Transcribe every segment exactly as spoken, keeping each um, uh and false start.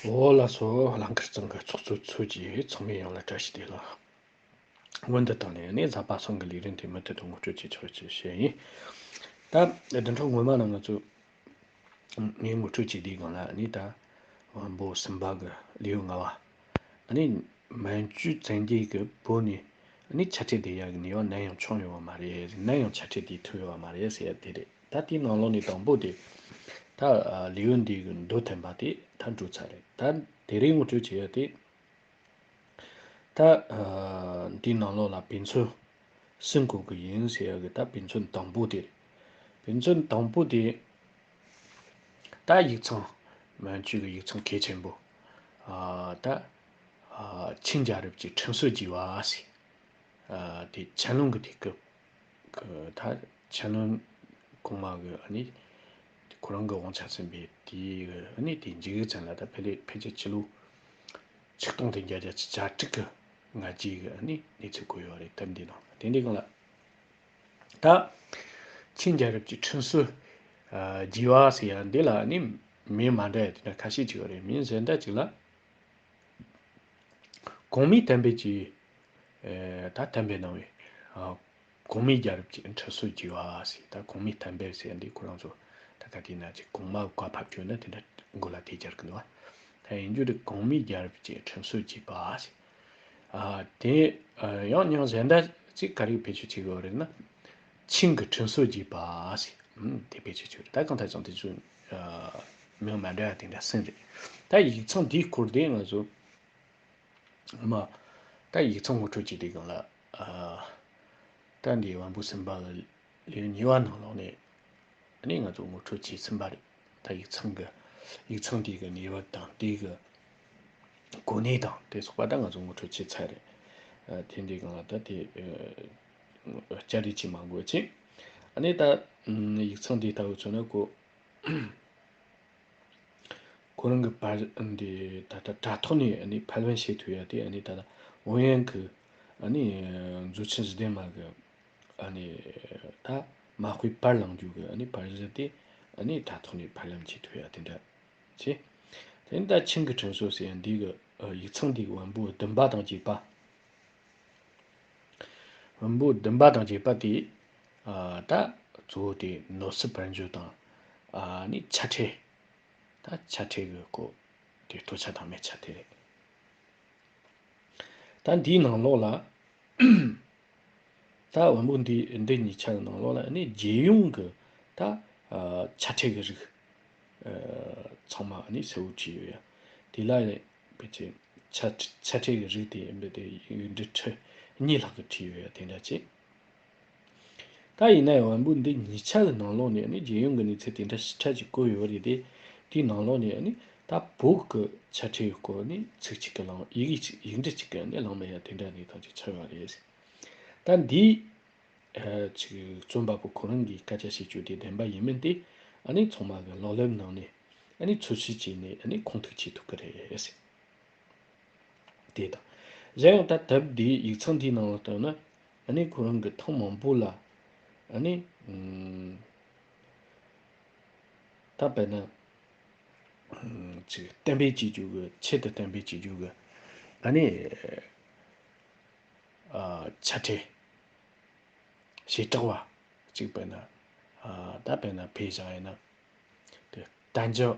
འོ་ལགས་སོ། ལྷན་རྒྱས་ཚང་གི་ཚོགས་གཙོ་ཚོས་ཀྱིས་ཚང་མས་ཡོངས་ལ་བཀྲ་ཤིས་བདེ་ལེགས། སྔོན་དུ་བཏང་ནས་ནི་གཟའ་པ་སངས་ཀྱི་ལས་རིམ་དེ་མུ་མཐུད་དུ་ངོ་སྤྲོད་བྱེད་ཆོག་ཅེས་བཤད་ཡིན། ད་བདུན་ཕྲག་སྔོན་མ་ནང་ང་ཚོ་ངས་ངོ་སྤྲོད་བྱས་དུས་སྒང་ལ་ནི་ད་དབང་པོ་གསུམ་པ་གི་ལེའུ་ལྔ་བ། ནི་མན་ཇུ་བཙན་རྒྱལ་གྱི་བོད་ནས་ནི་ཆ་ཁྲལ་དེ་ཡག་གི་ནུས་པ་ནམ་ཡང་ཆུང་ཡོད་པ་མ་རེད། ནམ་ཡང་ཆ་ཁྲལ་དེ་ཐུབ་ཡོད་པ་མ་རེད་ཟེར་ཡ་དེ་རེད། ད་དེའི་ནང་ལོགས་ནས་དང་པོ་དེ་ད་ལེའུ་འདི་གི་མདོ་ཐོན་པ་དེ་ད་འགྲོ་ཚར་རེད། ད་དེ་རིང་ངོ་སྤྲོད་བྱེད་ཡ་དེ། ད་ཨ་འདིའི་ནང་ལོགས་ལ་དཔེ་མཚོན་གསུམ་དགོས་ཀྱི་ཡིན་ཟེར་ཡ་གི། ད་དཔེ་མཚོན་དང་པོ་དེ་རེད། དཔེ་མཚོན་དང་པོ་དེ་ད་ཡིག་ཚང་། མན་ཇུ་གི་ཡིག་ཚང་གལ་ཆེན་པོ། ཨ་ད་ཨ་ཆིན་རྒྱལ་རབས་ཀྱི་ཁྲིམས་སྲོལ་བགྱིས་པ་ཟེར། ཨ་དེ་ཆན་ལུང་གི་དུས་སྐབས་ཀྱི། ད་ཆན་ལུང་གོང་མ་གི་ཨ་ནི་ཁོ་རང་གི་དབང་ཆ་ཟིན་པའི་དུས་ཀྱི་ཨ་ནི་དེ་མཇུག་ཙམ་ལ། ད་ཕལ་ཕལ་ཆེར་ཕྱི་ལོ་ཆིག་སྟོང་དང་བརྒྱད་བརྒྱ་གྱ་དྲུག་གི་ང་རྒྱལ་གྱི་ཨ་ནི་གནས་ཚུལ་བཀོད་ཡོད་རེད། དེབ་འདི་ནང་། དེ་འདི་སྒང་ལ་ད་ཆིན་རྒྱལ་རབས་ཀྱི་ཁྲིམས་སྲོལ་ཨ་བགྱིས་པ་ཟེར་ཡ་འདི་ལ་ཨ་ནི་མིང་མ་འདྲ་ཡ་དེ་འདྲ་ཁ་ཤས་ཅིག་ཡོད་རེད། མིང་གཞན་དག་ཅིག་ལ། གོང་མའི་བསྟན་པའི་གི། ཨེ་ད་བསྟན་པའི་ནང་བའི་ཨ་གོང་མའི་རྒྱལ་རབས་ཀྱི་ཁྲིམས་སྲོལ་བགྱིས་པ་ཟེར། ད་གོང་མའི་བསྟན་པའི་ཟེར་འདི་ཁོ་རང་ཚོ་ད་ག་དེ་ན་ཅིག་གོང་མ་བཀའ་ཕབ་བཅོས་ན་དེ་འདྲ་མགོ་ལ་དེ་སྦྱར་གི་འདུག་བ། ད་ཡིན་རྒྱུ་དེ་གོང་མའི་རྒྱལ་རབས་ཀྱི་ཁྲིམས་སྲོལ་བགྱིས་པ་ཟེར། ཨ་དེ་ཨ་ཡང་མིང་གཞན་དག་ཅིག་ག་རེ་བེད་སྤྱོད་བྱེད་དགོས་རེད་ན། ཆིན་གྱི་ཁྲིམས་སྲོལ་བགྱིས་པ་ཟེར། ཨུམ་དེ་བེད་སྤྱོད་བྱེད་རེད། ད་གང་ལྟར་ཀྱང་དེ་ཚོ་ཨ་མིང་མ་འདྲ་བ་དེ་འདྲ་གསུམ་རེད། ད་ཡིག་ཚང་འདིའི་སྐོར་དེ་ང་ཚོ་མ། ད་ཡིག་ཚང་ངོ་སྤྲོད་བྱེད་དུས་སྒང་ལ། ཨ་ད་འདི་དབང་པོ་གསུམ་པ་གི་ལེའུ་གཉིས་པ་ནང་ལོགས་ནས་ཨ་ནི་ང་ཚོ་ངོ་སྤྲོད་བྱས་ཟིན་པ་རེད། ད་ཡིག་ཚང་གི། ཡིག་ཚང་འདི་གི་གནས་བབ་དང་། དེ་གི་གོ་གནས་དང་དེ་སོགས་པ་ད་ང་ཚོ་ངོ་སྤྲོད་བྱས་ཚར་རེད། ཨ་དེ་འདི་སྒང་ལ་ད་དེ་ཨ་བསྐྱར་ཟློས་བྱེད་མ་དགོས་ཅིང་། ཨ་ནི་ད་ཨམ་ཡིག་ཚང་འདི་ལྟ་བུ་བྱུང་ན་ཁོ། ཁོ་རང་གི་པར་འདི་ད་ལྟ་དྲ་ཐོག་ནས་ཨ་ནི་ཕབ་ལེན་བྱེད་ཐུབ་ཡ་དེ། ཨ་ནི་ད་ལྟ་ཝུན་ཡན་གི་ཨ་ནི་མཛོད་ཆེན་བཞི་ལྡན་མ་གི་ཨ་ནི་ད་མ་དཔེ་པར་བླངས་རྒྱུ་གི་ཨ་ནི་པར་གཞི་དེ་ཨ་ནི་དྲ་ཐོག་ནས་ཕབ་ལེན་བྱེད་ཐུབ་ཡ་དེ་འདྲ་བྱས། དེ་ནི་ད་ཆིན་གྱི་ཁྲིམས་སྲོལ་ཟེར་ཡ་འདི་གི་ཨ་ཡིག་ཚང་འདི་གི་དབང་པོ་བདུན་པ་དང་བརྒྱད་པ། དབང་པོ་བདུན་པ་དང་བརྒྱད་པ་དེ། ཨ་ད་གཙོ་བོ་དེ་ནོར་སྲིད་བར་འཇོག་དང་། ཨ་ནི་ཆ་ཁྲལ། ད་ཆ་ཁྲལ་གི་སྐོར་དེ་སྟོད་ཆ་དང་སྨད་ཆ་དེ་རེད། ད་འདིའི་ནང་ལོགས་ལ། ད་དབང་པོ་འདི་འདི་གཉིས་ཆ་གི་ནང་ལོགས་ལ་ནི་རྒྱལ་ཡོངས་ཀྱི་ད་ཨ་ཆ་ཁྲལ་གྱི་རིགས་ཨ་ཚང་མ་ནི་གསལ་བོ་བྲིས་ཡོད་ཡ། དེ་ལ་ཕལ་ཆེར་ཆ་ཆ་ཁྲལ་གྱི་རིགས་དེ་ཡིན་པ་དེ་ཡིག་འབྲུ་ཁྲི་གཉིས་ལྷག་གི་བྲིས་ཡོད་ཡ། དེ་འདྲ་བྱས། ད་ཡིན་ན་ཡང་དབང་པོ་འདི་གཉིས་ཆ་གི་ནང་ལོགས་ནས་ནི་རྒྱལ་ཡོངས་ཀྱི་གནས་ཚུལ་དེ་འདྲ་ཞིབ་ཕྲ་ཅིག་བཀོད་ཡོད་རེད་དེ། དེའི་ནང་ལོགས་ནས་ནི་ད་བོད་ཀྱི་ཆ་ཁྲལ་གྱི་སྐོར་ནི་ཚིག་གཅིག་གི་ལམ། ཡི་གེ་གཅིག་ཡིག་འབྲུ་གཅིག་གི་ནི་ལམ་མེ་ཡ་དེ་འདྲ་ནི་ཐམས་ཅད་ཆགས་ཡོད་རེད། ད་འདིའི་ཨ་ཅིག་རྩོམ་པ་པོ་ཁོ་རང་གིས་སྐད་ཆ་བཤད་རྒྱུ་དེ་བདེན་པ་ཡིན་མིན་དེ་ཨ་ནི་ཚང་མ་གི་གློག་ཀླད་ནང་ནས་ཨ་ནི་འཚོལ་ཞིབ་བྱས་ནས་ཨ་ནི་ཁུངས་ཐུག་བྱེད་ཐུབ་ཀྱི་རེད། དེ་དང་། གཞན་ཡང་ད་དེབ་འདིའི་ཡིག་ཚང་འདིའི་ནང་ལ་བལྟས་ན་ཨ་ནི་ཁོ་རང་གི་ཐེངས་མང་པོ་ལ་ཨ་ནི་ཨུམ་ད་དཔེར་ན་ཨུམ་ཅིག་གཏན་འབེབས་བྱེད་རྒྱུ་གི། ཆེད་དུ་གཏན་འབེབས་བྱེད་རྒྱུ་གི་ཨ་ནི་ཨ་ཆ་ཁྲལ་བྱེ་བྲག་པ་གཅིག་དཔེར་ན། ཨ་ད་དཔེར་ན་བོད་བཞག་ཡིན་ན། དེ་གཏན་འཇགས།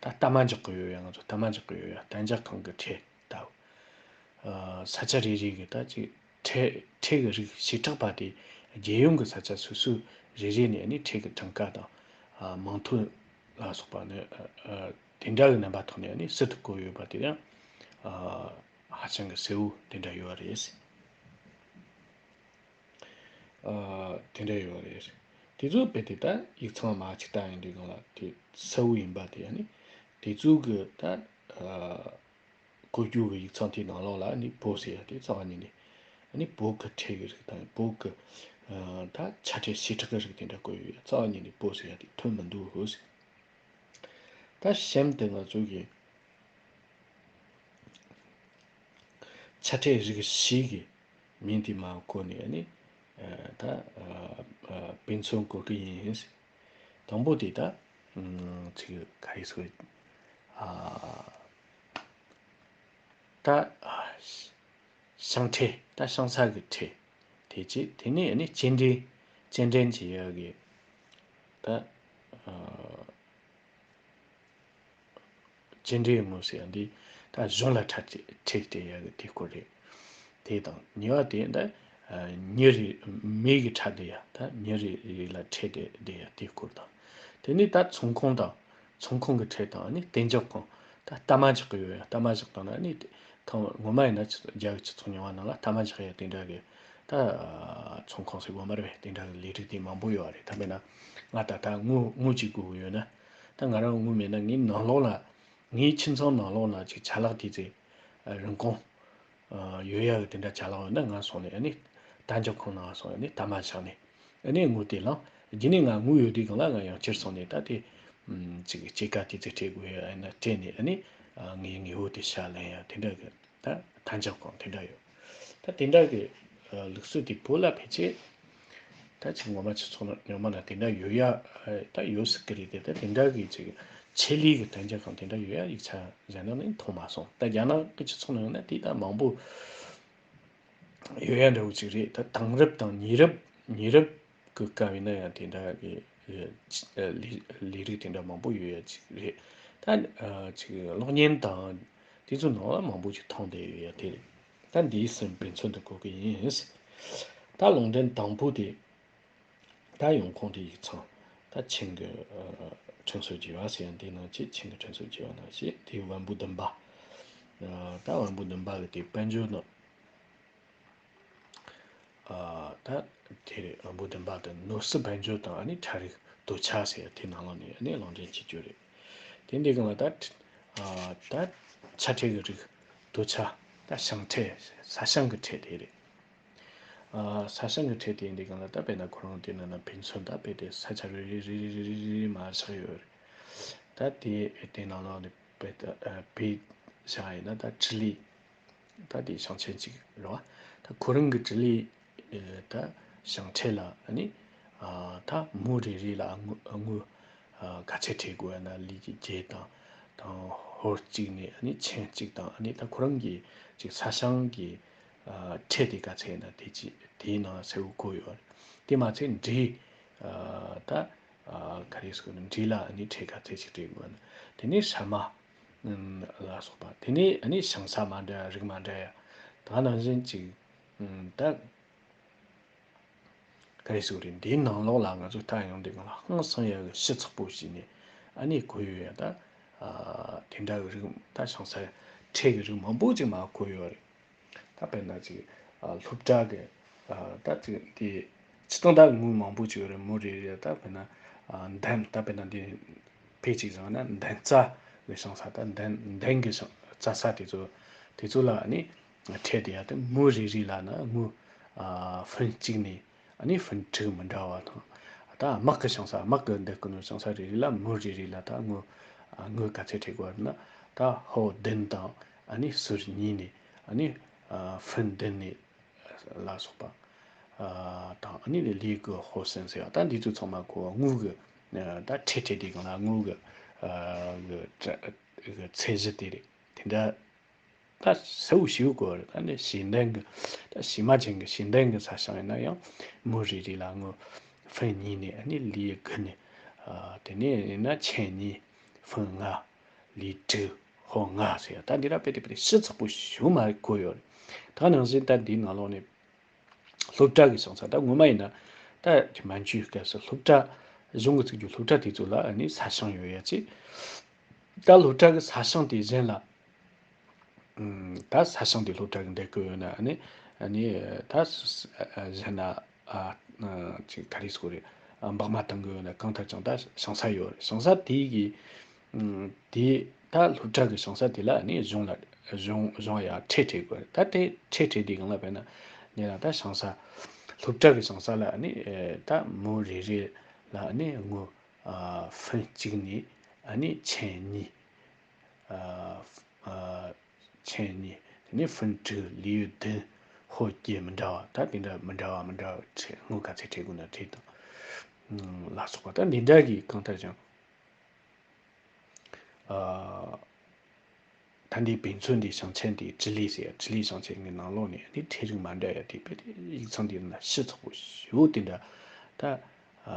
ད་གཏའ་མ་འཇོག་གི་ཡོད་ཡ། ང་ཚོ་གཏའ་མ་འཇོག་གི་ཡོད་ཡ། གཏན་འཇགས་ཁང་གི་ཁྲལ་ལྟ་བུ། ཨ་ས་ཆ་རེ་རེ་གི་ད་ཅིག་ཁྲལ་ཁྲལ་གི་རིགས་བྱེ་བྲག་པ་དེ་རྒྱལ་ཡོངས་ཀྱི་ས་ཆ་སོ་སོ་རེ་རེ་ནས་ནི་ཁྲལ་གི་གྲངས་ཀ་དང་། ཨ་མིང་ཐོ་ལ་སོགས་པ་ནི་ཨ་ཨ་དེ་འདྲ་གི་རྣམ་པ་ཐོག་ནས་ནི་ཟུར་དུ་བཀོད་ཡོད་པ་དེ་ཡང་ཨ་ཧ་ཅང་གི་གསལ་བོ་དེ་འདྲ་ཡོད་རེད། ཨ་དེ་འདྲ་ཡོད་རེད། དེ་ཚོ་རྦད་དེ་ད་ཡིག་ཚང་མ་གཅིག་ལྟ་ཡིན་དུས་སྒང་ལ་དེ་གསལ་བོ་ཡིན་པ་དེ། ཨ་ནི་དེ་ཚོ་གི་ད་ཨ་བཀོད་རྒྱུ་གི་ཡིག་ཚང་དེའི་ནང་ལོགས་ལ་ཨ་ནི་བོད་ཟེར་ཡ་དེ་རྩ་བ་ཉིད་ནས། ཨ་ནི་བོད་ཀྱི་ཁྲལ་གི་རིགས་དང་བོད་ཀྱི་ཨ་ད་ཆ་ཁྲལ་བྱེ་བྲག་གི་རིགས་དེ་འདྲ་བཀོད་ཡོད་ཡ། རྩ་བ་ཉིད་ནས་བོད་ཟེར་ཡ་དེ་ཐོན་མི་འདུག་ཧོ་ཟེར། ད་གཤམ་དུ་ང་ཚོ་གི་ཆ་ཁྲལ་རིགས་བཞི་གི་མིང་དེ་མར་བཀོད་ནས་ནི་ཨ་ད་ཨ་ཨ་དཔེ་མཚོན་བཀོད་གི་ཡིན། དང་པོ་དེ་ད་ཨ་ཚིག་ག་རེ་ཟེར། ཨ་ ད་ཨ་ཤིང་ཁྲེ། ད་ཤིང་ཚ་གི་ཁྲེ། དེ་གཅིག་དེ་ནས་ཨ་ནི་སྐྱེལ་འདྲེན། སྐྱེལ་འདྲེན་བྱེད་ཡག་གི་ད་ཨ། སྐྱེལ་འདྲེན་དངོས་ཟེར་ཡ་འདི་ད་གཞུང་ལ་ཁྲལ་ཁྲལ་སྤྲད་ཡ་གི་དེ་སྐོར་རེད། དེ་དང་གཉིས་པ་དེ་ད་མྱི་རེ་མི་གི་ཁྲལ་སྤྲད་ཡ། ད་མྱི་རེ་རེ་ལ་ཁྲལ་སྤྲད་སྤྲད་ཡ་དེ་སྐོར་དང་། དེ་ནས་ད་ཚོང་ཁང་དང་། ཚོང་ཁང་གི་ཁྲལ་དང་ཨ་ནི་གཏན་འཇགས་ཁང་། ད་གཏའ་མ་བཞག་གི་ཡོད་ཡ། གཏའ་མ་བཞག་དང་ན་ཨ་ནི་དེ་ཐེངས་སྔོན་མ་ཡིན་ན་རྒྱ་གི་སྤྱི་ཚོགས་རྙིང་བ་ནང་ལ་གཏའ་མ་བཞག་ཡ་དེ་འདྲ་གི་ད་ཚོང་ཁང་ཟེར་དགོས་མ་རེད་པས། དེ་འདྲ་གི་ལས་རིགས་དེ་མང་པོ་ཡོད་རེད། ད་དཔེར་ན་ང་ད་ལྟ་དངུལ་དངུལ་གཅིག་དགོས་ཀྱི་ཡོད་ན། ད་ང་རང་དངུལ་མེད་ན་ངའི་ནང་ལོགས་ལ། ངའི་ཁྱིམ་ཚང་ནང་ལོགས་ལ་ཅིག་ཅ་ལག་དེ་ཚོ་རིན་གོང་ཡོད་ཡག་གི་དེ་འདྲ་ཅ་ལག་ཡོད་ན་ང་སོང་ནས་ཨ་ནི་གཏན་འཇགས་ཁང་ནང་སོང་ཨ་ནི་གཏའ་མ་བཞག་ནས་ཨ་ནི་དངུལ་དེ་བླངས། རྗེས་ནས་ང་དངུལ་ཡོད་དུས་སྒང་ལ་ང་ཡང་ཕྱིར་སོང་ནས་ད་དེ་ཅིག་སྐྱེད་ཀ་དེ་ཚོ་སྤྲད་དགོས་ཡ་ཡིན་ན་སྤྲད་ནས་ཨ་ནི་ངའི་དངུལ་དེ་ཞལ་ལེན་ཡ་དེ་འདྲ་གི། ད་གཏན་འཇགས་ཁང་དེ་འདྲ་ཡོད། ད་དེ་འདྲ་གི་ལུགས་སྲོལ་དེ་བོད་ལ་ཕལ་ཆེར་ད་ཅིག་ངོ་མ་སྤྱི་ཚོགས་ནང་ཉོ་མ་ན་དེ་འདྲ་ཡོད་ཡ། ད་ཡོད་སྲིད་ཀྱི་རེད་དེ། ད་དེ་འདྲ་གི་ཅིག་ཆེད་ལས་ཀྱི་གཏན་འཇགས་ཁང་དེ་འདྲ་ཡོད་ཡ་ཡིག་ཆ་གཞན་དག་ནས་མཐོང་མ་སོང་། ད་རྒྱ་ནག་གི་སྤྱི་ཚོགས་ནང་ཡོད་ན་དེ་ད་མང་པོ་ཡོད་ཡ་འདྲ་བོ་ཅིག་རེད། ད་དེང་རབས་དང་ཉེ་རབས་ཉེ་རབས་གི་སྐབས་ཡིན་ན་ཡང་དེ་འདྲ་གི་ལས་ལས་རིགས་དེ་འདྲ་མང་པོ་ཡོད་ཡ་ཅིག་རེད། ད་ཅིག་གློག་བརྙན་དང་དེ་ཚོ་ནང་ལ་མང་པོ་ཅིག་མཐོང་བསྡད་ཡོད་ཡ་དེ་རེད། ད་འདིའི་སེམས་དཔེ་མཚོན་དུ་གོ་གི་ཡིན། ད་ལུང་འདྲེན་དང་པོ་དེ་ད་ཡོང་ཁུངས་དེ་ཡིག་ཚང་ད་ཆིང་གི་ཁྲིན་སུ་རྒྱས་པ་ཟེར་ཡ་འདི་ནང་བཞིན། ཆིང་གི་ཁྲིན་སུ་རྒྱས་པ་ནང་བཞིན་དེ་བན་བུ་བདུན་པ། ད་བན་བུ་བདུན་པ་གི་དེ་དཔལ་འབྱོར་ནང་། ཨ་ད་དེ་རེད། བན་བུ་བདུན་པ་དང་ནོར་སྲིད་དཔལ་འབྱོར་དང་ཨ་ནི་ཁྲལ་རིག་དོ་ཆ་ཟེར་ཡ་དེ་ནང་ལོགས་ནས་ཨ་ནི་ལུང་འདྲེན་བྱེད་རྒྱུ་རེད། དེ་འདི་གང་ལ་ད་ཨ་ད་ཆ་ཁྲལ་གི་རིག་དོ་ཆ། ད་ཞིང་ཁྲལ། ས་ཞིང་གི་ཁྲལ་དེ་རེད། ཨ་ས་ཞིང་གི་ཁྲལ་དེ་འདི་གང་ལ་ད་དཔེར་ན་ཁོ་རང་དེ་ནང་ན་ཕན་ཚུན་ད་དཔེ་དེ་ས་ཆ་རེ་རེ་རེ་རེ་རེ་རེ་མར་བཞག་ཡོད་རེད། ད་དེ་དེ་ནང་ལོགས་ནས་དཔེ་ད་ཨ་དཔེ་བཞག་ཡིན་ན་ད་ཁྲི་ལི། ད་དེ་ཞིང་ཆེན་གཅིག་རེད་བ། ད་ཁོ་རང་གི་ཁྲི་ལི་ཨེ་ད་ཞིང་ཁྲལ་ལ་ཨ་ནི་ཨ་ད་མུའུ་རེ་རེ་ལ་དངུལ་དངུལ་ཨ་ག་ཚད་སྤྲད་དགོས་ན་ལི་གི་བརྒྱད་དང་དང་ཧོར་གཅིག་ནས་ཨ་ནི་ཆན་གཅིག་དང་ཨ་ནི་ད་ཁོ་རང་གི་ཅིག་ས་ཞིང་གི་ཨ་ཁྲལ་དེ་ག་ཚད་ཡིན་ན་དེ་ཅི་དེའི་ནང་གསལ་བོ་བཀོད་ཡོད་རེད། དེ་མ་ཚད་འབྲས་ཨ་ད་ཨ་ག་རེ་ཟེར་དགོས་ན་འབྲས་ལ་ཨ་ནི་ཁྲལ་ག་ཚད་ཅིག་སྤྲད་དགོས་ན། དེ་ནས་ཧྲ་མ། ལ་སོགས་པ། དེ་ནས་ཨ་ནི་ཞིང་ས་མ་འདྲ་རིགས་མ་འདྲ་ཡ། ད་ནང་བཞིན་ཅིག་ད་ག་རེ་ཟེར་རེད། འདིའི་ནང་ལོགས་ལ་ང་ཚོ་ད་ཡོང་དུས་སྒང་ལ་ཧང་སང་ཡ་གི་ཞིབ་ཚགས་པོ་བྱས་ནས་ཨ་ནི་གོ་ཡོད་ཡ། ད་དེ་འདྲ་གི་རིགས། ད་ཞིང་ས་ཁྲལ་གི་རིགས་མང་པོ་ཅིག་མར་གོ་ཡོད་རེད། ད་དཔེར་ན་ཅིག་ཨ་སློབ་གྲྭ་གི་ཨ་ད་ཅིག་དེ་སྤྱིར་བཏང་ད་དངུལ་མང་པོ་ཅིག་ཡོད་རེད། མུའུ་རེ་རེ། ད་དཔེར་ན་ཨ་འདན། ད་དཔེར་ན་འདི་དཔེ་ཅིག་བཞག་ན་འདན་རྩྭ་གི་ཞིང་ས། ད་འདན་འདན་གི་ཞིང་རྩྭ་ས་དེ་ཚོ་དེ་ཚོ་ལ་ཨ་ནི་ཁྲལ་དེ་ཡ་དེ་མུའུ་རེ་རེ་ལ་ན་དངུལ་ཨ་ཧྥིན་གཅིག་ནས་ཨ་ནི་ཧྥིན་དྲུག་མི་འདྲ་བ་དང་། ད་དམག་གི་ཞིང་ས། དམག་གི་འདི་ཀུན་ནོ་ཞིང་ས་རེ་རེ་ལ་མུའུ་རེ་རེ་ལ་ད་དངུལ་ཨ་དངུལ་ག་ཚད་སྤྲད་དགོས་ན། ད་ཧོ་བདུན་དང་ཨ་ནི་ཟུར་གཉིས་ནས་ཨ་ནི་ཨ་ཧྥིན་བདུན་ནས་ལ་སོགས་པ་ཨ་དང་། ཨ་ནི་ལི་གི་ཧོ་སན་ཟེར་བ། ད་འདི་ཚོ་ཚང་མ་གོ་བ་དངུལ་གི་ཨ་ད་ཁྲལ་ཁྲལ་དེ་གང་ལ་དངུལ་གི་ཨ་གི་ཁྲལ་གི་ཚད་གཞི་དེ་རེད། དེ་འདྲ་ད་གསལ་བོ་ཞེ་པོ་གོ་བ་རེད། ད་ནི་ཞིང་འདན་གི་ད་ཞི་མ་ཅན་གི་ཞིང་འདན་གི་ས་ཞིང་ཡིན་ན་ཡང་མུའུ་རེ་རེ་ལ་དངུལ་ཧྥིན་གཉིས་ནས་ཨ་ནི་ལི་དགུ་ནས། ཨ་དེ་ནས་ཡིན་ན་ཆན་གཉིས་ཧྥིན་ལྔ། ལི་དྲུག་ཧོ་ལྔ་ཟེར་ཡ། ད་འདི་ར་དཔེ་དེ་དཔེ་དེ་ཞིབ་ཚགས་པོ་ཞེ་པོ་མ་གོ་ཡོད་རེད། ད་ནང་བཞིན་ད་འདིའི་ནང་ལོགས་ནས་སློབ་གྲྭ་གི་ཞིང་ས། ད་སྔོན་མ་ཡིན་ན་ད་མན་ཇུའི་སྐབས་སུ་སློབ་གྲྭ་གཞུང་གི་བཙུགས་རྒྱུ་སློབ་གྲྭ་དེ་ཚོ་ལ་ཨ་ནི་ས་ཞིང་ཡོད་ཡ་ཅིག་ད་སློབ་གྲྭ་གི་ས་ཞིང་དེ་གཞན་ལ་ཨུམ་ད་ས་ཞིང་དེ་སློབ་གྲྭ་གི་འདེད་དགོས་ཡོད་ན་ཨ་ནི་ཨ་ནི་ད་ས་ས་གཞན་ལ་ཨ་ཅིག་ག་རེ་ཟེར་དགོས་རེད། ཨ་འབག་མ་བཏང་གི་ཡོད་ན་གང་ལྟར་ཀྱང་ད་ཞིང་ས་ཡོད་རེད། ཞིང་ས་དེ་གི་ཨུམ་དེ་ད་སློབ་གྲྭ་གི་ཞིང་ས་དེ་ལ་ཨ་ནི་གཞུང་ལ་གཞུང་གཞུང་ཡ་ཁྲལ་སྤྲད་དགོས་རེད། ད་དེ་ཁྲལ་སྤྲད་དུས་སྒང་ལ་དཔེར་ན་ཉེ་རང་ད་ཞིང་ས་སློབ་གྲྭ་གི་ཞིང་ས་ལ་ཨ་ནི་ཨེ་ད་མུའུ་རེ་རེ་ལ་ཨ་ནི་དངུལ་ཨ་ཧྥིན་གཅིག་ནས་ཨ་ནི་ཆན་གཉིས། ཨ་ཨ་ཆན་གཉིས། དེ་ནས་ཧྥིན་དྲུག་ལི་ཡུལ་བདུན། ཧོ་བརྒྱད། མི་འདྲ་བ། ད་དེ་འདྲ་མི་འདྲ་བ་མི་འདྲ་བ་ཁྲལ་དངུལ་ག་ཚད་སྤྲད་དགོས་ན་ཁྲལ་དང་ལ་སོགས་པ། ད་འདི་འདྲ་གི་གང་ལྟར་ཀྱང་ཨ་ད་ ད་འདི་བོད་མཚོན་འདི་ཞིང་ཆེན་འདི་ཀྲི་ལི་ཟེར་ཡ། ཀྲི་ལི་ཞིང་ཆེན་གྱི་ནང་ལོགས་ནས་ནི་ཕྲད་རིགས་མ་འདྲ་ཡ་དེ་བོད་དེ་ཡིག་ཚང་འདི་ན་ཞིབ་ཚགས་པོ་ཞེ་པོ་དེ་འདྲ་ད་ཨ་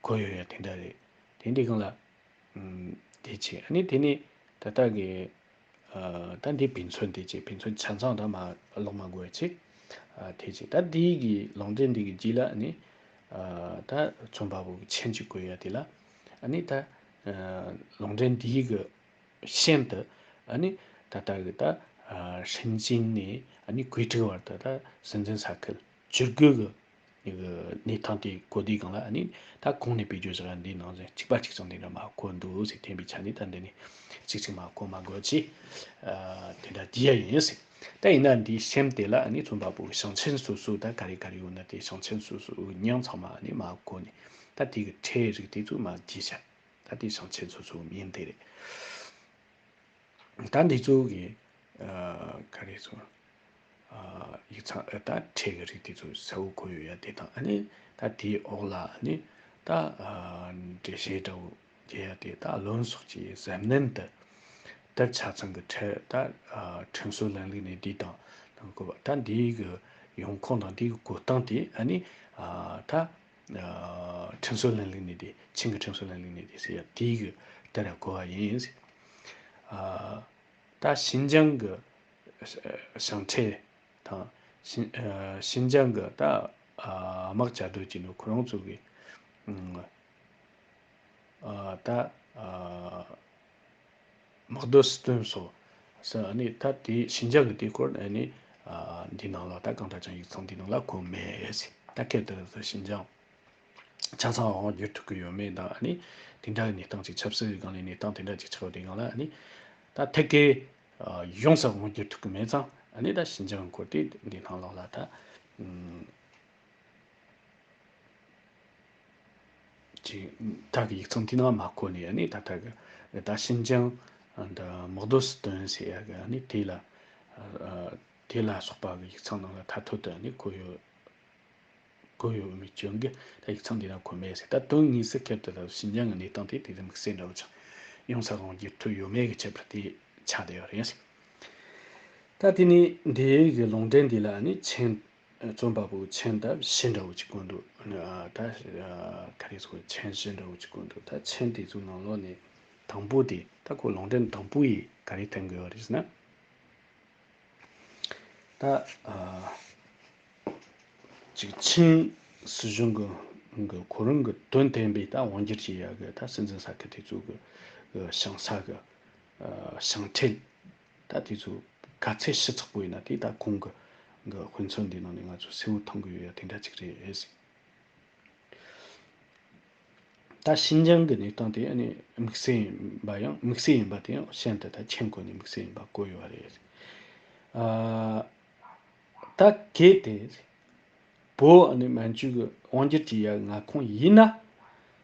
གོ་ཡོད་ཡ་དེ་འདྲ་རེད། དེ་འདི་གང་ལ་ཨམ་དེ་བྱས། ཨ་ནི་དེ་ནི་ད་ལྟ་གི་ཨ་ད་འདི་བོད་མཚོན་དེ་བྱས། བོད་མཚོན་ཆ་ཚང་ད་མ་ཀློག་མ་དགོས་ཡ་བྱས། ཨ་དེ་བྱས། ད་འདི་གི་ལུང་འདྲེན་འདི་གི་རྗེས་ལ་ནི་ཨ་ད་རྩོམ་པ་པོ་གི་མཆན་ཅིག་བཀོད་ཡ་དེ་ལ་ཨ་ནི་ད་ཨ་ལུང་འདྲེན་འདི་གི་ཤན་དུ་ཨ་ནི་ད་ལྟ་གི་ད་ཨ་ཧྲིན་ཅིན་ནས་ཨ་ནི་ཀུའེ་ཀྲི་བར་དུ་ད་སྲིད་འཛིན་ས་ཁུལ་བཅུ་དགུ་གི་གནས་སྟངས་དེ་གོ་དུས་སྒང་ལ་ཨ་ནི་ད་གོང་ནས་བེད་སྤྱོད་བྱ་འདི་ནང་བཞིན་གཅིག་པ་གཅིག་རྐྱང་དེ་འདྲ་མ་གོ་འདུག་ཟེར། བསྟན་པའི་ཆ་ནས་ད་འདི་ནས་གཅིག་གཅིག་མ་གོ་མ་དགོས་ཅི། ཨ་དེ་འདྲ་བསྡུས་ཡ་ཡིན་ཟེར། ད་ཡིན་ན་འདིའི་ཤན་དེ་ལ་ཨ་ནི་རྩོམ་པ་པོ་ཞིང་ཆེན་སོ་སོ་ད་ག་རེ་ག་རེ་ཡོད་ན་དེ་ཞིང་ཆེན་སོ་སོའི་མིང་ཚང་མ་ཨ་ནི་མ་གོ་ནས་ད་དེ་གི་ཕྲད་རིགས་དེ་ཚོ་མ་བསྡུས་བྱ། ད་དེ་ཞིང་ཆེན་སོ་སོའི་མིང་དེ་རེད། ད་འདི་ཚོ་གི་ཨ་ག་རེ་ཚོ་ཨ་ཡིག་ཚང་ཨ་ད་ཕྲད་ཀྱི་རིགས་དེ་ཚོ་གསལ་བོ་གོ་ཡོད་ཡ་དེ་དང་། ཨ་ནི་ད་དེའི་འོག་ལ་ཨ་ནི་ད་ཨ་འགྲེལ་བཤད་འདྲ་བོ་རྒྱག་ཡ་དེ། ད་བློན་སོགས་ཀྱིས་གཟབ་ནན་དུ་དེབ་ཆ་ཚང་གི་ཁྲལ་ད་ཨ་ཁྲིམས་སྲོལ་ལམ་ལུགས་ནས་འདི་དང་དང་དགོས་པ། ད་འདིའི་གི་ཡོང་ཁུངས་དང་འདིའི་གི་གོ་སྟངས་དེ་ཨ་ནི་ཨ་ད་ཨ་ཁྲིམས་སྲོལ་ལམ་ལུགས་ནས་དེ། ཆིང་གི་ཁྲིམས་སྲོལ་ལམ་ལུགས་ནས་དེ་ཟེར་ཡ་དེའི་གི་ལྟར་གོ་བ་ཡིན་ཟེར། ཨ་ད་ཤིན་ཅང་གི་ཞིང་ཁྲལ་དང་། ཤིན་ཨ་ཤིན་ཅང་གི་ད་ཨ་དམག་བཅའ་སྡོད་ཀྱི་ནོ་ཁོ་རང་ཚོ་གི་ཨ་ད་ཨ་དམག་སྡོད་སྲིད་དོན་སོགས་ཟེར། ཨ་ནི་ད་དེ་ཤིན་ཅང་གི་དེའི་སྐོར་ཨ་ནི་ཨ་འདི་ནང་ལ་ད་གང་ལྟར་ཀྱང་ཡིག་ཚང་འདི་ནང་ལ་གོ་མེད་ཟེར། ད་ཁེར་དུ་ཤིན་ཅང་ཆ་ཚང་དབང་བསྒྱུར་ཐུབ་ཀྱི་ཡོད་མེད་དང་། ཨ་ནི་དེ་འདྲ་གི་གནས་སྟངས་ཅིག་ཆབ་སྲིད་ཀྱི་སྒང་ནས་གནས་སྟངས་དེ་འདྲ་ཅིག་ཆགས་པ་དེ་སྒང་ལ་ཨ་ནི་ད་ཐད་ཀའི་ཨ་ཡོངས་སུ་དབང་བསྒྱུར་ཐུབ་ཀྱི་མེད་ཙང་། ཨ་ནི་ད་ཤིན་ཅང་གི་སྐོར་དེ་འདི་ནང་ལོགས་ལ་ད་ཨམ་ཅིག་ད་གི་ཡིག་ཚང་དེ་ནང་མ་གོ་ནས། ཨ་ནི་ད་ལྟ་གི་ད་ཤིན་ཅང་ད་དམག་སྡོད་སྲིད་དོན་ཟེར་ཡ་གི་ཨ་ནི་དེ་ལ་ཨ་དེ་ལ་སོགས་པ་གི་ཡིག་ཚང་ནང་ལ་ཐ་ཐོ་དུ་ཨ་ནི་གོ་ཡོད། གོ་ཡོད་མེད་ཀྱང་གི་ད་ཡིག་ཚང་འདི་ན་གོ་མེད་ཟེར། ད་དོན་དངོས་སུ་ཁེར་དུ་ད་ཤིན་ཅང་གི་གནས་སྟངས་དེ་དེ་དམིགས་བསལ་འདྲ་བོ་ཅང་ཡོངས་སུ་དབང་བསྒྱུར་ཐུབ་ཡོད་མེད་ཀྱི་ཁྱད་པར་དེ་ཆགས་བསྡད་ཡོད་རེད་ཟེར། ད་དེ་ནས་འདི་གི་ལུང་འདྲེན་འདི་ལ་ནི་མཆན། རྩོམ་པ་པོའི་མཆན་ད་བཞི་འདྲ་བོ་ཅིག་བཀོད་འདུག། ཨ་ད་ཨ་ག་རེ་ཟེར། མཆན་བཞི་འདྲ་བོ་ཅིག་བཀོད་འདུག། ད་མཆན་དེ་ཚོའི་ནང་ལོགས་ནས་དང་པོ་དེ། ད་ཁོ་ལུང་འདྲེན་དང་པོ་ཡིས་ག་རེ་སྟོན་གི་ཡོད་རེད་ཟེར་ན། ད་ཨ་ཅིག་ཆིང་སྲིད་གཞུང་གི་གི་ཁོ་རང་གི་དོན་བསྟན་པའི་ད་དབང་སྒྱུར་བྱེད་ཡ་གི་ད་སྲིད་འཛིན་ས་ཁུལ་དེ་ཚོ་གི་གི་ཞིང་ས་གི་ཨ་ཞིང་ཁྲལ་ད་དེ་ཚོ་ག་ཚད་ཞིབ་ཚགས་པོ་ཡིན་ན། དེ་ད་གོང་གི་གི་དཔེ་མཚོན་འདི་ནང་ནས་ང་ཚོ་གསལ་བོ་མཐོང་གི་ཡོད་ཡ་དེ་འདྲ་ཅིག་རེད། ད་ཤིན་ཅང་གི་གནས་སྟངས་དེ་ཨ་ནི་དམིགས་བསལ་ཡིན་པ་ཡང་། དམིགས་བསལ་ཡིན་པ་དེ་ཡང་ཤིན་ཏུ་ད་མཆན་བཀོད་ནས་དམིགས་བསལ་ཡིན་པ་བཀོད་ཡོད་པ་རེད། ཨ་ད་གལ་ཏེ་བོད་ཨ་ནི་མན་ཇུ་གི་དབང་སྒྱུར་གྱི་ཡ་མངའ་ཁོངས་ཡིན་ན།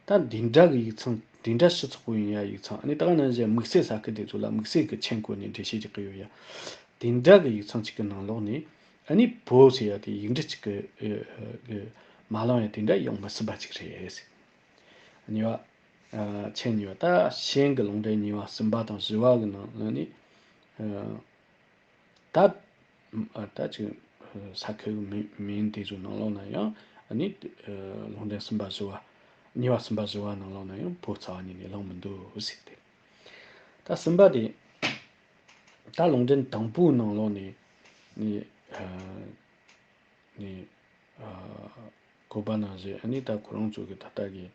ད་འདི་འདྲ་གི་ཡིག་ཚང་། འདི་འདྲ་ཞིབ་ཚགས་པོ་ཡིན་ཡ་ཡིག་ཚང་། ཨ་ནི་ད་ག་ནང་བཞིན་དམིགས་བསལ་ས་ཁུལ་དེ་ཚོ་ལ་དམིགས་བསལ་གྱི་མཆན་བཀོད་ནས་འགྲེལ་བཤད་རྒྱག་གི་ཡོད་ཡ། དེ་འདྲ་གི་ཡིག་ཚང་གཅིག་གི་ནང་ལོགས་ནས་ཨ་ནི་བོད་ཟེར་ཡ་དེ་ཡིག་འབྲུ་གཅིག་གི་ཨ་ཨ་མ་ལོན་ཡ་དེ་འདྲ་ཡོང་མི་སྲིད་པ་ཅིག་རེད་ཟེར། གཉིས་པ། ཨ་མཆན་གཉིས་པ། ད་ཤན་གྱི་ལུང་འདྲེན་གཉིས་པ་གསུམ་པ་དང་བཞི་པ་གི་ནང་ལ་ནི་ཨ་ད་ཨ་ད་ཅིག་ས་ཁུལ་གྱི་མིང་མིང་དེ་ཚོའི་ནང་ལོགས་ན་ཡང་ཨ་ནི་ཨ་ལུང་འདྲེན་གསུམ་པ་བཞི་པ། གཉིས་པ་གསུམ་པ་བཞི་པ་ནང་ལོགས་ན་ཡང་བོད་རྩ་བ་ཉིད་ནས་ལངས་མི་འདུག་ཟེར་ཏེ། ད་གསུམ་པ་དེ། ད་ལུང་འདྲེན་དང་པོའི་ནང་ལོགས་ནས་ནི་ཨ་ནི་ཨ་བཀོད་པ་ནང་བཞིན་ཨ་ནི་ད་ཁོ་རང་ཚོ་གི་ད་ལྟ་གི་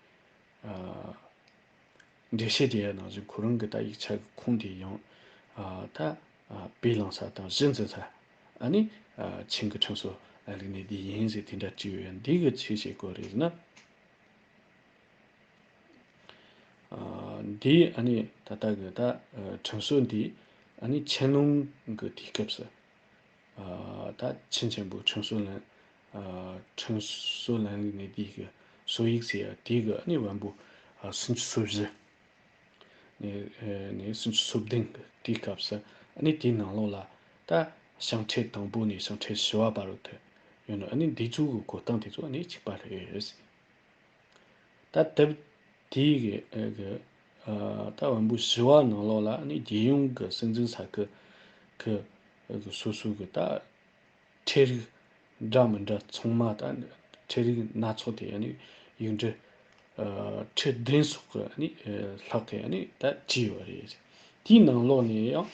ཨ་འགྲེལ་བཤད་དེ་ཡ་ནང་བཞིན་ཁོ་རང་གི་ད་ཡིག་ཆ་གི་ཁུངས་དེ་ཡང་ཨ་ད་ཨ་དཔེ་བླངས་ས་དང་གཞི་འཛིན་ས་ཨ་ནི་ཨ་ཆིང་གི་ཁྲིམས་སྲོལ་ལམ་ལུགས་ནས་འདི་ཡིན་ཟེར་དེ་འདྲ་བྲིས་ཡོད་ཡ། འདི་གི་ཆེ་བཤད་སྐོར་རེད་ན། ཨ་འདི་ཨ་ནི་ད་ལྟ་གི་ད་ཨ་ཁྲིམས་སྲོལ་འདི་ཨ་ནི་ཆན་ལུང་གི་དུས་སྐབས་སུ་ཨ་ད་ཆིན་ཆེན་པོའི་ཁྲིམས་སྲོལ་ལམ་ཨ་ཁྲིམས་སྲོལ་ལམ་ལུགས་ནས་འདི་གི་སྲོལ་ཡིག་ཟེར་ཡ་དེ་གི་ཨ་ནི་བམ་པོ་ཨ་སུམ་ཅུ་སོ་བཞི་ནས་ཨ་ནས་སུམ་ཅུ་སོ་བདུན་གི་དུས་སྐབས་སུ་ཨ་ནི་དེའི་ནང་ལོགས་ལ་ད་ཞིང་ཁྲལ་དང་པོ་ནས་ཞིང་ཁྲལ་བཞི་པ་བར་དུ་ཡོད་ནོ། ཨ་ནི་འདི་ཚོ་གི་གོ་སྟངས་དེ་ཚོ་ཨ་ནི་གཅིག་པ་རེད། ད་དེབ་དེའི་གི་ཨ་གི་ ཨ་ད་བོན་པོ་བཞི་བ་ནང་ལོགས་ལ་ནི་རྒྱལ་ཡོངས་ཀྱི་སྲིད་འཛིན་ས་ཁུལ་གྱི་སོ་སོ་གི་ད་ཁྲལ་རིགས་འདྲ་མི་འདྲ་ཚང་མ་ད་ཁྲལ་རིགས་སྣ་ཚོགས་དེ་ནི་ཡིག་འབྲུ་ཨ་ཁྲི་བདུན་སོགས་ཀྱི་ནི་ཨ་ལྷག་གི་ནི་ད་བྲིས་ཡོད་རེད། དེའི་ནང་ལོགས་ནས་ཡང་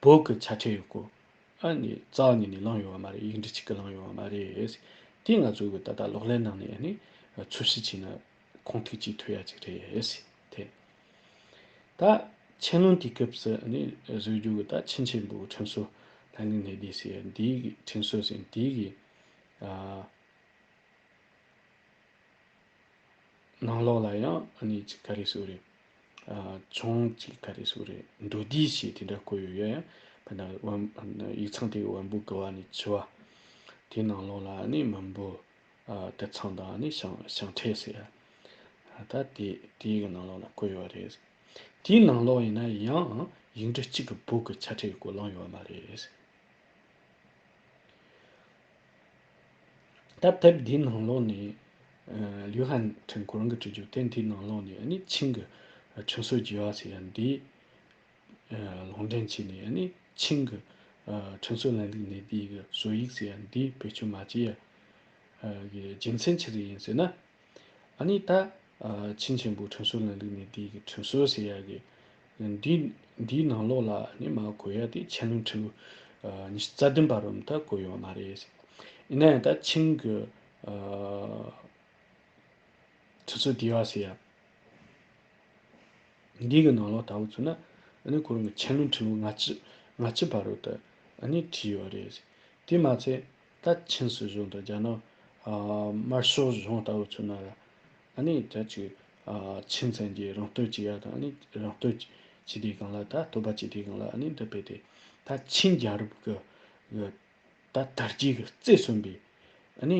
བོད་ཀྱི་ཆ་ཁྲལ་ཡོད་གོ། ཨ་ནི་རྩ་བ་ཉིད་ནས་བླངས་ཡོད་པ་མ་རེད། ཡིག་འབྲུ་གཅིག་གི་བླངས་ཡོད་པ་མ་རེད། དེ་ང་ཚོ་གི་ད་ལྟ་གློག་ཀླད་ནང་ནས་ནི་ཚོད་བསྲེ་བྱས་ན་ཁུངས་ཐུག་ཅིག་ཐུབ་ཡ་ཅིག་རེད་དེ། ད་ཆན་ལུང་དུས་སྐབས་སུ་ནི་བཟོས་རྒྱུ་གི་ད་ཆིན་ཆེན་པོའི་ཁྲིམས་སྲོལ་ལྷན་ལུགས་གནས་བསྡུས་ཟེར་ཡ་འདིའི་གི་ཁྲིམས་སྲོལ་ཟེར་འདིའི་གི་ཨ། ནང་ལོགས་ལ་ཡང་ཨ་ནི་ཅིག་ག་རེ་ཟེར་རེད། ཨ་ཆུང་ཅིག་ག་རེ་ཟེར་རེད། མདོར་བསྡུས་ཤིག་དེ་འདྲ་བཀོད་ཡོད་ཡ། ཡང་ཕ་ན་བོན་ཡིག་ཚང་དེ་བོན་པོ་དགུ་བ་ནས་བཅུ་བ། དེའི་ནང་ལོགས་ལ་ཨ་ནི་མོན་པོ་ཨ་དུད་ཚང་དང་ཨ་ནི་ཞང་ཞང་ཁྲེ་ཟེར་ཡ། ད་དེ་དེའི་གི་ནང་ལོགས་ལ་བཀོད་ཡོད་རེད། དེའི་ནང་ལོགས་ཡིན་ན་ཡང་ཡིག་འབྲུ་གཅིག་གི་བོད་ཀྱི་ཆ་ཁྲའི་སྐོར་བླངས་ཡོད་མ་རེད། ད་དེབ་འདིའི་ནང་ལོགས་ནས་ཨ་ལིའུ་ཧན་ཁྲིན་ཁོ་རང་གིས་བྲིས་རྒྱུ་དེ། འདིའི་ནང་ལོགས་ནས་ཨ་ནི་ཆིང་གི་ཁྲིམས་སྲོལ་བགྱི་བ་ཟེར་ཡ་འདི་ཨ་ལུང་འདྲེན་བྱས་ནས། ཨ་ནི་ཆིང་གི་ཨ་ཁྲིམས་སྲོལ་ལམ་ལུགས་གནས་བསྡུས་ཀྱི་སྲོལ་ཡིག་ཟེར་ཡ་འདི་བེད་སྤྱོད་མ་བྱས་ཡ་གི་རྒྱུ་མཚན་ཆི་ཟིག་ཡིན་ཟེར་ན། ཨ་ནི་ད་ཨ་ཆིན་ཆེན་པོའི་ཁྲིམས་སྲོལ་ལམ་ལུགས་གནས་བསྡུས་ཀྱི་ཁྲིམས་སྲོལ་ཟེར་ཡ་གི་འདི་འདིའི་ནང་ལོགས་ལ་ནི་མར་བཀོད་ཡ་དེ་ཆན་ལུང་ཁྲིམས་ལུགས་ཨ་ཉི་ཤུ་རྩ་བདུན་པ་རུ་ད་བཀོད་ཡོད་མ་རེད། ཡིན་ན་ཡང་ད་ཆིང་གི་ཨ་ཁྲིམས་སྲོལ་བསྡུས་པ་ཟེར་ཡ་འདི་གི་ནང་ལོགས་ལྟ་བུ་ཚོ་ན་ཨ་ནི་ཁོ་རང་གི་ཆན་ལུང་ཁྲིམས་ལུགས་ལྔ་བཅུ་ལྔ་བཅུ་པ་རུ་ད་ཨ་ནི་བྲིས་ཡོད་རེད། དེ་མ་ཚད། ད་ཆིན་སྲིད་གཞུང་དང་རྒྱ་ནག་ཨ་དམར་ཤོག་གཞུང་ལྟ་བུ་ཚོ་ན་ར། ཨ་ནི་ད་ཅིག་ཨ་ཆིན་བཙན་གྱིས་རང་སྟོབས་བྱེད་ཡ་དང་། ཨ་ནི་རང་སྟོབས་བྱེད་དུས་སྒང་ལ། ད་སྟོབས་པ་བྱེད་དུས་སྒང་ལ། ཨ་ནི་འདི་བས་ཏེ་ད་ཆིན་རྒྱལ་རབས་ཀྱི་ད་དར་རྒྱས་ཀྱི་རྩེ་གསུམ་པའི་ཨ་ནི་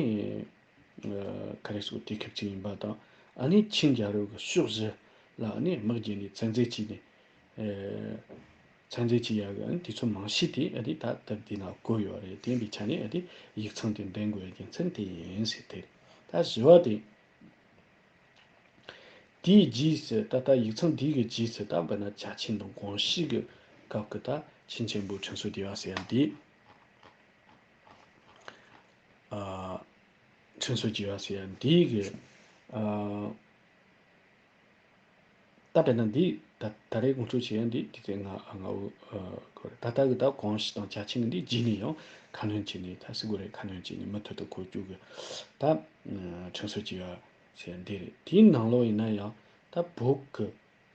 ཨ་ག་རེ་ཟེར་དུས་སྐབས་ཅིག་ཡིན་པ་དང་། ཨ་ནི་ཆིན་རྒྱལ་རབས་ཀྱི་ཕྱོགས་བཞི་ལ་ཨ་ནི་དམག་རྒྱག་ནས་བཙན་འཛུལ་བྱས་ནས། ཨེ། ཚན་རྩལ་གྱི་ཡ་གི་དུས་ཚོད་མང་ཤོས་དེ་ཨ་དེ་ད་སྟབས་བདེ་ན་བཀོད་ཡོད་རེད། དེ་ཡིན་པའི་ཆ་ནས་ཨ་དེ་ཡིག་ཚང་དེ་འདོན་དགོས་རྒྱུ་མཚན་དེ་ཡིན་ཟེར། དེ་ད་བཞི་བ་དེ། དེའི་རྗེས་སུ་ད་ལྟ་ཡིག་ཚང་འདི་གི་རྗེས་སུ་ད་དཔེར་ན་ཅཱ་ཆིང་དང་ཀོང་ཞི་གི་སྐབས་ཀྱི་ད་ཆིན་ཆེན་པོའི་ཁྲིམས་སྲོལ་བསྡུས་པ་ཟེར་ཡ་འདི། ཨ་ཁྲིམས་སྲོལ་བསྡུས་པ་ཟེར་ཡ་འདི་གི་ཨ། ད་དཔེར་ན་འདི་ད་ད་རེས་ངོ་སྤྲོད་བྱེད་ཡ་འདི་དེ་ཚེ་ང་ང་འུ་ཨ་གོ་རེད། ད་ལྟ་གི་ད་ཀོང་ཞི་དང་ཅཱ་ཆིང་གི་འདི་རྗེས་ནས་ཡང་ཁ་སྣོན་བྱས་ནས། ད་སི་གོ་རེ་ཁ་སྣོན་བྱས་ནས་མུ་མཐུད་དུ་གོ་རྒྱུ་གི་ད་ཨ་ཁྲིམས་སྲོལ་བྱེད་ཡ་ཟེར་ཡ་འདི་རེད། དེའི་ནང་ལོགས་ཡིན་ན་ཡང་ད་བོད་གི་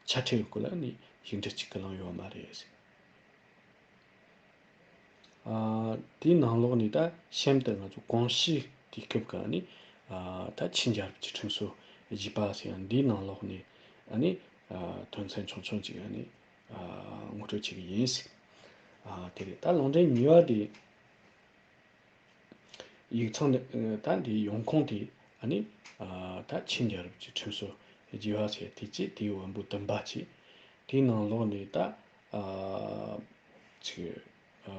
ཆ་ཁྲའི་སྐོར་ལ་ནི་ཡིག་འབྲུ་གཅིག་གི་བླངས་ཡོད་མ་རེད་ཟེར། ཨ་དེའི་ནང་ལོགས་ནས་ད་གཤམ་དུ་ང་ཚོ་ཀོང་ཞི་དུས་སྐབས་ཀྱི་ནི་ཨ་ད་ཆིན་རྒྱལ་རབས་ཀྱི་ཁྲིམས་སྲོལ་བཞི་པ་ཟེར་ཡ་འདིའི་ནང་ལོགས་ནས་ཨ་ནི་ཨ་དོན་ཚན་ཆུང་ཆུང་ཅིག་ཨ་ནི་ཨ་ངོ་སྤྲོད་བྱེད་ཀྱི་ཡིན་ཟེར། ཨ་དེ་རེད། ད་ལུང་འདྲེན་གཉིས་པ་དེ། ཡིག་ཚང་ནི་ཨ་ད་འདིའི་ཡོང་ཁུངས་དེ་ཨ་ནི་ཨ་ད་ཆིན་རྒྱལ་རབས་ཀྱི་ཁྲིམས་སྲོལ་བཞི་པ་ཟེར་དེ་གཅིག། དེའི་བོན་པོ་བདུན་པ་གཅིག། དེའི་ནང་ལོགས་ནས་ད་ཨ་ཅིག་ཨ་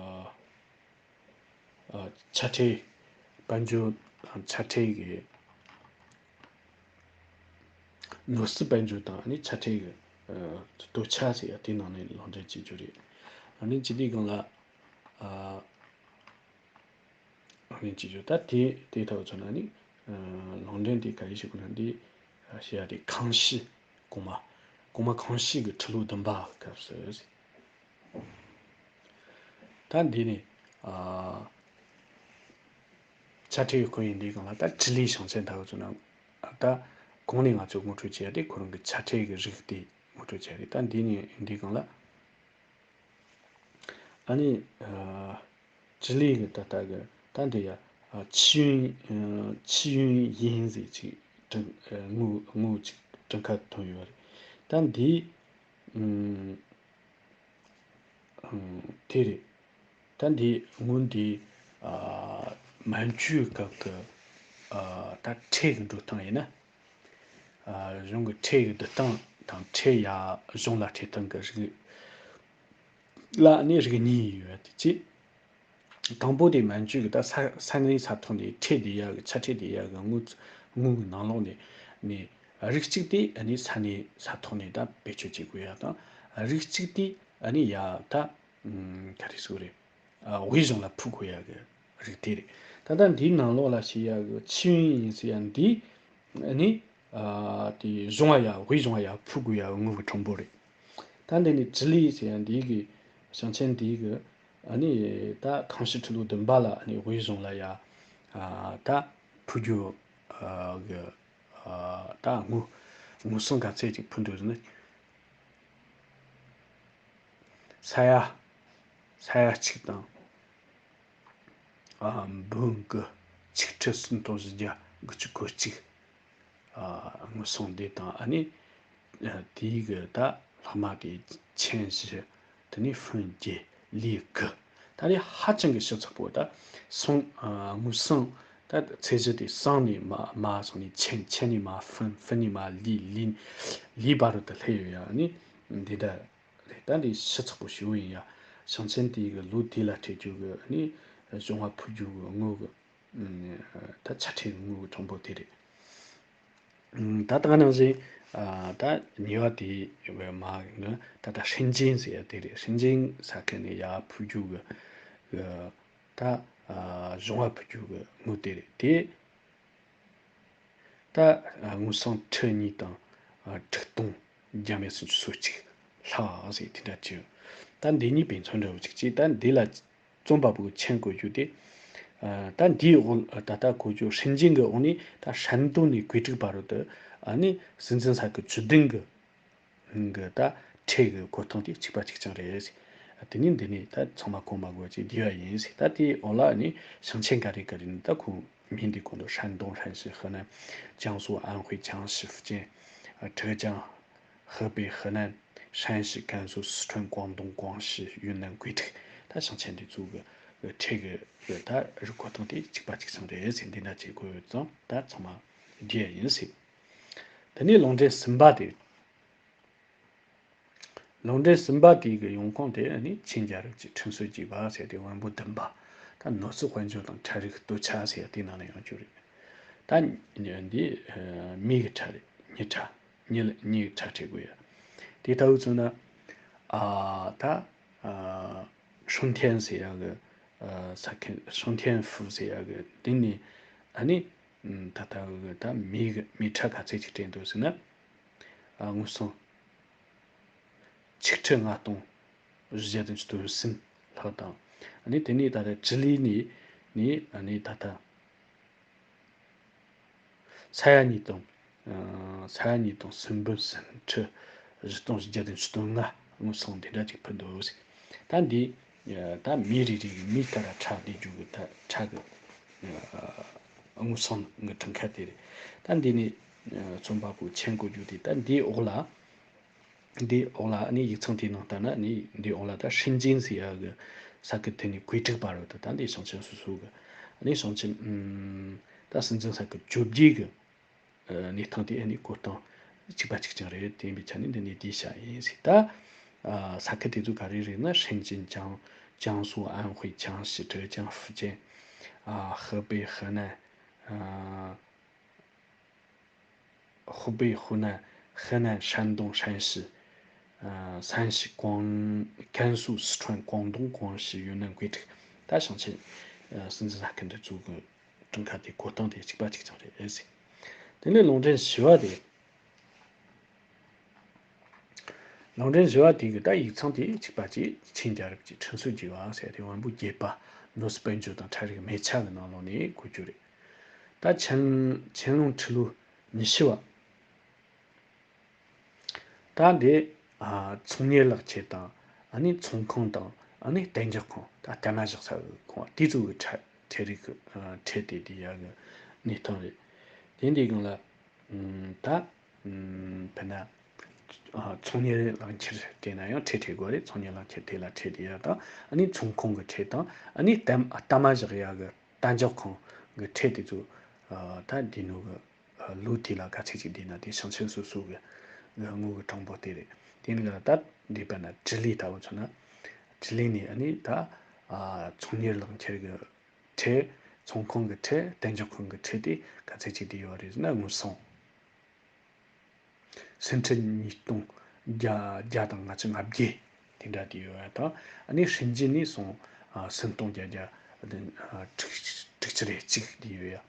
ཨ་ཆ་ཁྲའི་དཔལ་འབྱོར་དང་། ཆ་ཁྲའི་གི་ནོར་སྲིད་དཔལ་འབྱོར་དང་། ཨ་ནི་ཆ་ཁྲའི་གི་ཨ་སྟོབས་ཆ་ཟེར་ཡ་དེའི་ནང་ནས་ལུང་འདྲེན་བྱེད་རྒྱུ་རེད། ཨ་ནི་སྤྱི་བཏང་སྒང་ལ་ཨ། ལུང་འདྲེན་བྱེད་རྒྱུ་ད་དེ་དེ་ལྟ་བུ་ཚོ་ན་ནི་ཨ་ལུང་འདྲེན་དེ་ག་རེ་ཞིག་དགོས་ན། འདི་ཨ་བཤད་ཡ་དེ་ཁང་ཤིས་གོང་མ། གོང་མ་ཁང་ཤིས་ཀྱི་ཁྲི་ལོ་བདུན་པ་སྐབས་སུ། ད་འདི་ནི་ཨ་ཆ་ཁྲའི་སྐོར་ཡིན་དུས་སྒང་ལ། ད་ཁྲི་ལོའི་ཞིང་ཆེན་ལྟ་བུ་ཚོ་ན་ད་གོང་ནས་ང་ཚོས་ངོ་སྤྲོད་བྱས་ཡ་དེ་ཁོ་རང་གི་ཆ་ཁྲའི་གི་རིགས་དེ་ངོ་སྤྲོད་བྱས་རེད། ད་འདི་ནི་ཡིན་དུས་སྒང་ལ། ཨ་ནི་ཨ་ཅི་ལི་གི་ད་ལྟ་གི་ད་འདི་ཡ་ཨ་ཆི་ཡུན་ཨ་ཆི་ཡུན་ཡིན་ཟེར་ཅིག་དྲན་ཨ་དངུལ་དངུལ་ཅིག་གྲངས་ཀ་ཐོན་ཡོད་རེད། ད་འདི་ཨམ་ཨམ་དེ་རེད། ད་འདི་དངུལ་འདི་ཨ་མན་ཇུའི་སྐབས་ཀྱི་ཨ་ད་ཁྲལ་གི་འགྲོ་སྟངས་ཡིན་ན། ཨ་གཞུང་གི་ཁྲལ་གྱི་བསྡུ་སྟངས་དང་། ཁྲལ་ཡ་གཞུང་ལ་སྤྲད་སྟངས་ཀྱི་རིགས་ལ་ནི་རིགས་གཉིས་ཡོད་དེ་གཅིག། དང་པོ་དེ་མན་ཇུ་གི་ད་ས་ས་གནས་ས་ཐོག་ནས་ཁྲལ་སྡུད་ཡ་གི་ཆ་ཁྲལ་སྡུད་ཡ་གི་དངུལ་དངུལ་གི་ནང་ལོགས་ནས་ནས་ རིགས་གཅིག་དེ་ཨ་ནི་ས་གནས་ས་ཐོག་ནས་ད་བེད་སྤྱོད་བྱེད་དགོས་ཡ་དང་། རིགས་གཅིག་དེ་ཨ་ནི་ཡ་ད་ཨུམ་ག་རེ་ཟེར་དགོས་རེད། ཨ་དབུས་གཞུང་ལ་ཕུལ་དགོས་ཡ་གི་རིགས་དེ་རེད། ད་ལྟ་འདིའི་ནང་ལོགས་ལ་བྱེད་ཡ་གི་ཆི་ཡུན་ཡིན་ཟེར་ཡ་འདི་ཨ་ནི་ཨ་དེ་གཞུང་བ་ཡ་དབུས་གཞུང་བ་ཡ་ཕུལ་དགོས་ཡ་གི་དངུལ་གི་གྲངས་འབོར་རེད། ད་འདི་ནི་ཀྲི་ལི་ཟེར་ཡ་འདི་གི་ཞིང་ཆེན་འདི་གི་ཨ་ནི་ད་ཁང་ཤིས་ཁྲི་ལོ་བདུན་པ་ལ་ཨ་ནི་དབུས་གཞུང་ལ་ཡ་ཨ་ད་ཕུལ་རྒྱུ་ཨ་གི་ཨ་ད་དངུལ་དངུལ་སྲང་ག་ཚད་ཅིག་ཕུལ་འདུག་ཟེར་ན། ས་ཡ་ས་ཡ་གཅིག་དང་ཨ་འབུམ་གི་ཆིག་ཁྲི་སུམ་སྟོང་བཞི་བརྒྱ་དགུ་བཅུ་གོ་གཅིག་ཨ་དངུལ་སྲང་འདི་དང་ཨ་ནི་ཨ་དེའི་གི་ད་ལྷག་མ་དེ་ཆེན་བཞི། དེ་ནས་ཧྥུན་བརྒྱད། ལི་དགུ། ད་ནི་ཧ་ཅང་གི་ཞིབ་ཚགས་པོ། ད་སྲང་ཨ་དངུལ་སྲང་ད་ཚད་གཞི་དེ་སྲང་ནས་མ་མ་སོང་ནས་ཆེན། ཆེན་ནས་མ་ཧྥུན། ཧྥུན་ནས་མ་ལི། ལི་ལི་བར་དུ་སླེབས་ཡོད་ཡ། ཨ་ནི་འདི་འདྲ་རེད། ད་འདི་ཞིབ་ཚགས་པོ་ཞེ་པོ་ཡིན་ཡ། ཞིང་ཆེན་དེའི་གི་ལོ་དེ་ལ་སྤྲད་རྒྱུ་གི་ཨ་ནི་གཞུང་བ་ཕུལ་རྒྱུ་གི་དངུལ་གི་ཨ་ད་ཆ་ཁྲའི་དངུལ་གི་གྲངས་འབོར་དེ་རེད། ཨ་ད་ད་ག་ནང་བཞིན་ཨ་ད་གཉིས་པ་དེ་མ་གི་ད་ད་ཧྲིན་ཅིན་ཟེར་ཡ་དེ་རེད། ཧྲིན་ཅིན་ས་ཁུལ་ནས་ཡར་ཕུལ་རྒྱུ་གི་གི་ད་ཨ་གཞུང་བ་ཕུལ་རྒྱུ་གི་དངུལ་དེ་རེད། དེ་ད་ཨ་དངུལ་སྲང་ཁྲི་གཉིས་དང་ཨ་ཁྲི་སྟོང་བརྒྱ་མེད་སུམ་ཅུ་སོ་གཅིག་ལྷག་ཟེར་དེ་འདྲ་བྱས། ད་འདི་གཉིས་ཕན་ཚུན་འདྲ་བོ་ཅིག་བྱས། ད་འདི་ལ་རྩོམ་པ་པོས་མཆན་བཀོད་རྒྱུ་དེ། ཨ་ད་འདིའི་འོག་ད་ལྟ་བཀོད་རྒྱུ་ཧྲིན་ཅིན་གི་འོག་ནས་ད་ཧྲན་ཏུང་ནས་ཀུའེ་ཀྲིག་བར་དུ་ཨ་ནི་སྲིད་འཛིན་ས་ཁུལ་བཅུ་བདུན་གི་གི་ད་ཁྲལ་གི་བཀོད་སྟངས་དེ་གཅིག་པ་གཅིག་རྐྱང་རེད། དེ་ནས་འདི་ནས་ད་ཚང་མ་གོ་མ་གོ་ཅིག་བསྡུས་པ་ཡིན། ད་དེའི་འོག་ལ་ནི་ཞིང་ཆེན་ག་རེ་ག་རེ་ནི་ད་ཁོ་མིང་འདི་གོ་འདུག་ཧྲན་ཏུང་། ཧྲན་ཞི། ཧི་ནན། ཅང་སུའུ། ཨན་ཧུའེ། ཅང་ཞི། ཧྥུ་ཅན། ཨ་ཀྲེ་ཅང་། ཧི་པེ། ཧི་ནན། ཧྲན་ཞི། ཀན་སུའུ། སི་ཁྲོན། ཀོང་ཏུང་། ཀོང་ཞི། ཡུན་ནན། ཀུའེ་ཀྲིག་ད་ཞིང་ཆེན་འདི་ཚོ་གི་ཁྲལ་གི་ད་རིགས་བཀོད་སྟངས་དེ་གཅིག་པ་གཅིག་རྐྱང་རེད་ཟེར། འདི་འདྲ་བྱེད་དགོས་ཙང་ད་ཚང་མ་བསྡུས་ཡ་ཡིན་ཟེར། དེ་ནས་ལུང་འདྲེན་གསུམ་པ་དེ། ལུང་འདྲེན་གསུམ་པ་དེ་གི་ཡོང་ཁུངས་དེ་ནི་ཆིན་རྒྱལ་རབས་ཀྱི་ཁྲིམས་སྲོལ་རྒྱས་པ་ཟེར་དེ་དབོན་པོ་བདུན་པ། ད་ནོར་སྲིད་དཔལ་འབྱོར་དང་ཁྲལ་རིག་སྟོབས་ཆེ་ཟེར་དེ་ནང་ནས་ཡོང་རྒྱུ་རེད། ད་འདི་མི་གི་ཁྲལ་རེད། མི་ཁྲལ། མི་ལ་མི་གི་ཁྲལ་སྤྲད་དགོས་ཡ། དེ་ལྟ་བུ་བྱུང་ན་ཨ་ད་ཨ་ཧྲུང་ཐེན་ཟེར་ཡ་གི་ཨ་ས་ཁུལ། ཧྲུང་ཐེན་ཧྥུ་ཟེར་ཡ་གི་དེ་ནི་ཨ་ནི་ད་ལྟ་གི་ད་མི་གི་མི་ཁྲལ་ག་ཚད་ཅིག་སྤྲད་འདུག་ཟེར་ན། ཨ་དངུལ་སྲང་ཆིག་ཁྲི་ལྔ་སྟོང་བཞི་བརྒྱ་དང་བཅུ་གསུམ་ལྷག་དང་། ཨ་ནི་དེ་ནས་ད་ལྟ་ཅི་ལི་ནས་ནས་ཨ་ནི་ད་ལྟ་ས་ཡ་གཉིས་དང་ཨ་ས་ཡ་གཉིས་དང་སུམ་འབུམ་སུམ་ཁྲི་བཞི་སྟོང་བཞི་བརྒྱ་དང་བཅུ་ང་དངུལ་སྲང་དེ་འདྲ་ཅིག་ཕུལ་འདུག་ད་འདི་ད་མི་རེ་རེ་གི་མི་ལྟར་ཁྲལ་དེ་རྒྱུ་གི་ད་ཁྲལ་གི་ཨ་དངུལ་སྲང་གི་གྲངས་ཀ་དེ་རེད། ད་འདི་ནས་ཨ་རྩོམ་པ་པོས་མཆན་བཀོད་རྒྱུ་དེ། ད་འདིའི་འོག་ལ། འདིའི་འོག་ལ་ནི་ཡིག་ཚང་དེའི་ནང་ལྟར་ན་ནི་འདིའི་འོག་ལ་ད་ཧྲིན་ཅིན་ཟེར་ཡ་གི་ས་ཁུལ་དེ་ནས་ཀུའེ་ཀྲིག་བར་དུ་ད་འདི་ཞིང་ཆེན་སོ་སོ་གི་ནི་ཞིང་ཆེན་ཨུམ་ད་སྲིད་འཛིན་ས་ཁུལ་བཅོ་བརྒྱད་གི་ཨ་གནས་སྟངས་དེ་ནི་བཀོད་སྟངས་གཅིག་པ་གཅིག་རྐྱང་རེད། དེ་ཡིན་པའི་ཆ་ནས་འདི་ནས་བསྡུས་བཞག་ཡིན་ཟེར། ད་ཨ་ས་ཁུལ་དེ་ཚོ་ག་རེ་རེད་ན། ཧྲིན་ཅིན། ཅང་ཅང་སུའུ། ཨན་ཧུའེ། ཅང་ཞི། ཀྲེ་ཅང་། ཧྥུ་ཅན། ཨ་ཧི་པེ། ཧི་ནན། ཨ། ཧུ་པེ། ཧུ་ནན། ཧི་ནན། ཧྲན་ཏུང་། ཧྲན་ཞི། ཨ་སན་ཞི། ཀོང་། ཀན་སུའུ། སི་ཁྲོན། ཀོང་ཏུང་། ཀོང་ཞི། ཡུན་ནན། ཀུའེ་ཀྲིག་ད་ཞིང་ཆེན་ཨ་སྲིད་འཛིན་ས་ཁུལ་འདི་ཚོ་གི་གྲངས་ཀ་དེ་བཀོད་སྟངས་དེ་གཅིག་པ་གཅིག་རྐྱང་རེད་ཟེར། དེ་ནས་ལུང་འདྲེན་བཞི་པ་དེ། ལུང་འདྲེན་བཞི་པ་དེ་གི་ད་ཡིག་ཚང་དེ་གཅིག་པ་གཅིག་ཆིན་རྒྱལ་རབས་ཀྱི་ཁྲིམས་སྲོལ་རྒྱས་པ་ཟེར་དེ་དབོན་པོ་བརྒྱད་པ་ནོར་སྲིད་དཔལ་འབྱོར་དང་ཁྲལ་རིག་མི་ཁྲལ་གི་ནང་ལོགས་ནས་བཀོད་རྒྱུ་རེད། ད་ཆན་ཆན་ལུང་ཁྲི་ལོ་ཉི་ཤུ་བ། ད་འདི་ཨ་ཚོང་གཉེར་ལག་ཁྱེར་དང་ཨ་ནི་ཚོང་ཁང་དང་ཨ་ནི་གཏན་འཇགས་ཁང་། ད་གཏའ་མ་བཞག་ས་གི་ཁང་བ་དེ་ཚོ་གི་ཁྲལ་ཁྲལ་རིག་གི་ཨ་ཁྲལ་དེ་དེ་ཡ་གི་གནས་སྟངས་རེད། དེ་འདི་སྒང་ལ་ཨམ་ད་ཨམ་དཔེར་ན་ཨ་ཚོང་གཉེར་ལག་ཁྱེར་སྤྲད་ན་ཡང་ཁྲལ་སྤྲད་དགོས་རེད། ཚོང་གཉེར་ལག་ཁྱེར་དེ་ལ་ཁྲལ་དེ་ཡ་དང་ཨ་ནི་ཚོང་ཁང་གི་ཁྲལ་དང་ཨ་ནི་གཏའ་གཏའ་མ་བཞག་ཡ་གི་གཏན་འཇགས་ཁང་གི་ཁྲལ་དེ་ཚོ་ཨ་ད་འདི་ནོ་གི་ལོ་དེ་ལ་ག་ཚད་ཅིག་བསྡུས་ན་དེ་ཞིང་ཆེན་སོ་སོ་གི་དངུལ་གི་གྲངས་འབོར་དེ་རེད། དེ་ནི་ད་འདི་དཔེར་ན་ཅི་ལི་ལྟ་བུ་མཚོན་ན། ཅི་ལི་ནི་ཨ་ནི་ད་ཨ་ཚོང་གཉེར་ལག་ཁྱེར་གི་ཁྲལ། ཚོང་ཁང་གི་ཁྲལ། གཏན་འཇགས་ཁང་གི་ཁྲལ་དེ་ག་ཚད་ཅིག་བསྡུས་ཡོད་རེད་ཟེར་ན། དངུལ་སྲང་ སུམ་ཁྲི་ཉིས་སྟོང་བརྒྱ་བརྒྱ་དང་ལྔ་བཅུ་ང་བརྒྱད་དེ་འདྲ་དེ་ཡོད་ཡ་དང་། ཨ་ནི་ཧྲིན་ཅིན་ནས་སོང་ཨ་སུམ་སྟོང་བརྒྱད་བརྒྱ་དྲུག་ཅུ་རེ་གཅིག་དེ་ཡོད་ཡ།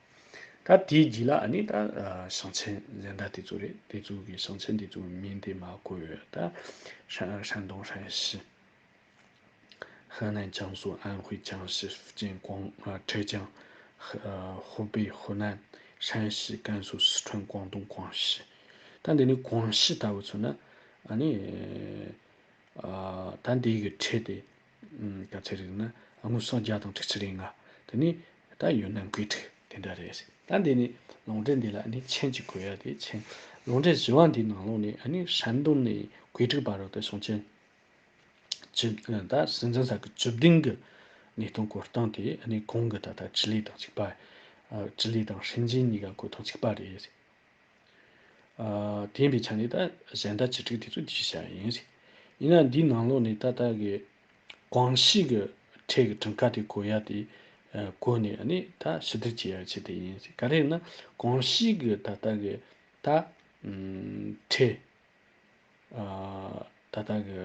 ད་དེའི་རྗེས་ལ་ཨ་ནི་ད་ཨ་ཞིང་ཆེན་གཞན་དག་དེ་ཚོ་རེད། དེ་ཚོ་གི་ཞིང་ཆེན་དེ་ཚོའི་མིང་དེ་མ་གོ་ཡོད་ད། ཧྲན་ཧྲན་ཏུང་ཧྲན་ཞི། 河南、江苏、安徽、江西、福建、广呃浙江、河呃湖北、湖南、山西、甘肃、四川、广东、广西。ད་འདི་ནི་广西་ལྟ་བུ་ཚོ་ན་ཨ་ནི་ཨ་ད་འདི་གི་ཁྲལ་དེ་ཨམ་ག་ཚད་རེད་ན་དངུལ་སྲང་བརྒྱ་དང་དྲུག་ཅུ་རེ་ལྔ། དེ་ནི་ད་ཡུན་ནན་ཀུའེ་ཀྲི་དེ་འདྲ་རེད། ད་འདི་ནི་ལུང་འདྲེན་འདི་ལ་ཨ་ནི་ཆིན་གྱི་གོ་ཡ་དེ་ཆིན། ལུང་འདྲེན་བཞི་བ་འདིའི་ནང་ལོགས་ནས་ཨ་ནི་山东ནས་ཀུའེ་ཀྲི་བར་དུ་ཞིང་ཆེན་བཅུ་ད་སྲིད་འཛིན་ས་ཁུལ་བཅུ་བདུན་གྱི་གནས་སྟངས་གོ་སྟངས་དེ་ཨ་ནི་གོང་གི་ད་ལྟ་ཅི་ལི་དང་གཅིག་པ། ཨ་ཅི་ལི་དང་ཧྲིན་ཅིན་གཉིས་ཀ་གོ་སྟངས་གཅིག་པ་རེད། ཨ་དེ་ཡིན་པའི་ཆ་ནས་ད་གཞན་དག་བཅུ་དྲུག་དེ་ཚོ་བསྡུས་བཞག་ཡིན། ཡིན་ན་འདིའི་ནང་ལོགས་ནས་ད་ལྟ་གི་ཀོང་ཞི་གི་ཁྲལ་གྱི་གྲངས་ཀ་དེ་གོ་ཡ་དེ་ཨ་གོ་ནས་ཨ་ནི་ད་ཞིབ་བསྡུར་བྱེད་ཡ་ཆེད་དུ་ཡིན། ག་རེ་ཡིན་ན་ཀོང་ཞི་གི་ད་ལྟ་གི་ད་ཨམ་ཁྲལ་ཨ་ད་ལྟ་གི་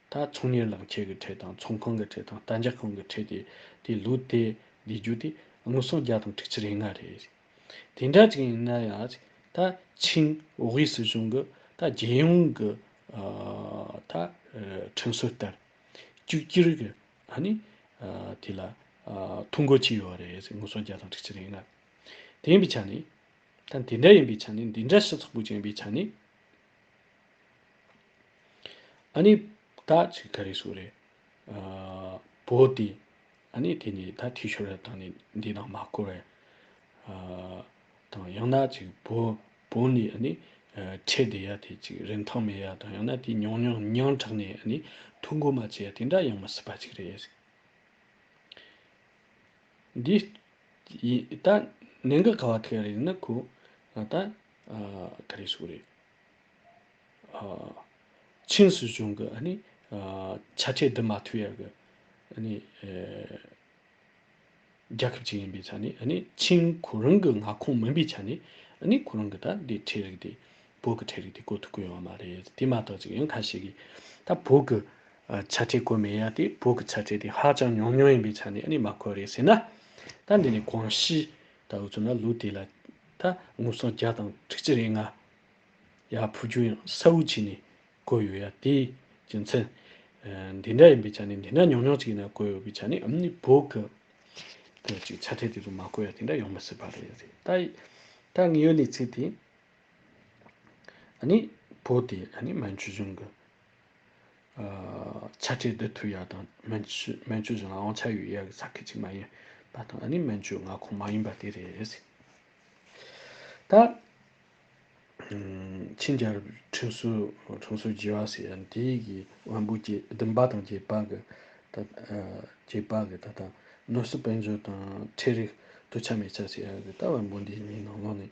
ད་ཚོང་གཉེར་ལག་ཁྱེར་གྱི་ཁྲལ་དང་ཚོང་ཁང་གི་ཁྲལ་དང་གཏན་འཇགས་ཁང་གི་ཁྲལ་དེ་དེ་ལོ་དེ་འདི་རྒྱུ་དེ་དངུལ་སྲང་བརྒྱ་དང་དྲུག་ཅུ་རེ་ལྔ་རེད། དེ་འདྲ་ཅིག་ཡིན་ན་ཡང་ད་ཆིན་ཝེ་སྲིད་གཞུང་གི་ད་རྒྱལ་ཡོངས་ཀྱི་ཨ་ད་ཨ་ཁྲིམས་སྲོལ་ལྟར་གཅིག་གྱུར་གྱི་ཨ་ནི་ཨ་དེ་ལ་ཨ་ཐོ་འགོད་བྱས་ཡོད་རེད། དངུལ་སྲང་བརྒྱ་དང་དྲུག་ཅུ་རེ་ལྔ། དེ་ཡིན་པའི་ཆ་ནས་ད་འདི་འདྲ་ཡིན་པའི་ཆ་ནས་འདི་འདྲ་སྤྱི་ཚོགས་པོ་ཅིག་ཡིན་པའི་ཆ་ནས། ཨ་ནི་ད་ཅིག་ག་རེ་ཟེར་རེད། ཨ་བོད་དེ་ཨ་ནི་དེ་ནི་ད་འཐུས་ཤོར་བཏང་ནས་འདི་དང་མ་བསྐོར་བས། ཨ་དང་ཡང་ན་ཅིག་བོད་བོད་ནས་ཨ་ནི་ཨ་ཁྲལ་བསྡུ་ཡ་དེ་ཅིག་རིན་ཐང་མེད་ཡ་དང་ཡང་ན་དེ་ཉུང་ཉུང་ཉུང་དྲགས་ནས་ཨ་ནི་ཐོ་འགོད་མ་བྱས་ཡ་དེ་འདྲ་ཡོང་མི་སྲིད་པ་ཅིག་རེད། འདི་ཡི་ད་གནད་འགག་ག་བ་ཐུག་ཡ་རེད་ན་ཁོ་ད་ཨ་ག་རེ་ཟེར་རེད། ཨ་ཆིན་སྲིད་གཞུང་གི་ཨ་ནི་ཨ་ཆ་ཁྲལ་བསྡུ་མ་ཐུབ་ཡ་གི་ཨ་ནི་ཨ་རྒྱལ་ཁབ་ཅིག་ཡིན་པའི་ཆ་ནས་ཨ་ནི་ཆིན་ཁོ་རང་གི་མངའ་ཁོངས་མིན་པའི་ཆ་ནས་ཨ་ནི་ཁོ་རང་གི་ད་འདི་ཁྲལ་རིགས་དེ་བོད་ཀྱི་ཁྲལ་རིགས་དེ་བཀོལ་ཐུབ་ཀྱི་ཡོད་མ་རེད། དེ་མ་གཏོགས་ཅིག་ཡང་ཁ་ཤས་ཀྱིས་ད་བོད་ཀྱི་ཨ་ཆ་ཁྲལ་བཀོལ་མེད་ཡ་དེ་བོད་ཀྱི་ཆ་ཁྲལ་དེ་ཧ་ཅང་ཉུང་ཉུང་ཡིན་པའི་ཆ་ནས་ཨ་ནི་མ་བཀོལ་རེད་ཟེར་ན། ད་འདི་ནས་ཀོང་ཞི་ལྟ་བུ་ཚོ་ན་ལོ་དེ་ལ་ད་དངུལ་སྲང་བརྒྱ་དང་དྲུག་ཅུ་རེ་ལྔ་ཡར་འཕར་རྒྱུ་ཡང་གསལ་བོ་བྱས་ནས་བཀོད་ཡོད་ཡ། དེའི་རྒྱུ་མཚན་ཨ་འདི་འདྲ་ཡིན་པའི་ཆ་ནས་འདི་འདྲ་ཉུང་ཉུང་ཅིག་ཡིན་ན་བཀོད་ཡོད་པའི་ཆ་ནས་ཨ་ནི་བོད་ཀྱི་ད་ཅིག་ཆ་ཁྲལ་དེ་ཚོ་མ་བཀོད་ཡ་དེ་འདྲ་ཡོང་མི་སྲིད་པ་རེད། ད་ད་དངོས་ཡོད་གནས་ཚུལ་དེ། ཨ་ནི་བོད་དེ་ཨ་ནི་མན་ཇུ་གཞུང་གི་ཨ་ཆ་ཁྲལ་བསྡུ་ཐུབ་ཡ་དང་མན་ཇུ་མན་ཇུ་གཞུང་ལ་དབང་ཆ་ཡོད་ཡ་གི་ས་ཁུལ་ཅིག་མ་ཡིན་པ་དང་ཨ་ནི་མན་ཇུ་མངའ་ཁོངས་མ་ཡིན་པ་དེ་རེད། ད་ཨ་ཆིན་རྒྱལ་རབས་ཁྲིམས་སྲོལ་ཁྲིམས་སྲོལ་བརྒྱད་པ་ཟེར་ཡ་འདི་གི་དབང་པོ་བརྒྱད་བདུན་པ་དང་བརྒྱད་པ་གི་ད་ཨ་བརྒྱད་པ་གི་ད་ལྟ་ནོར་སྲིད་དཔལ་འབྱོར་དང་ཁྲལ་རིག་གཏོང་ཆ་མེད་ཆ་ཟེར་ཡ་གི་ད་དབང་པོ་འདི་གཉིས་ནང་ལོགས་ནས།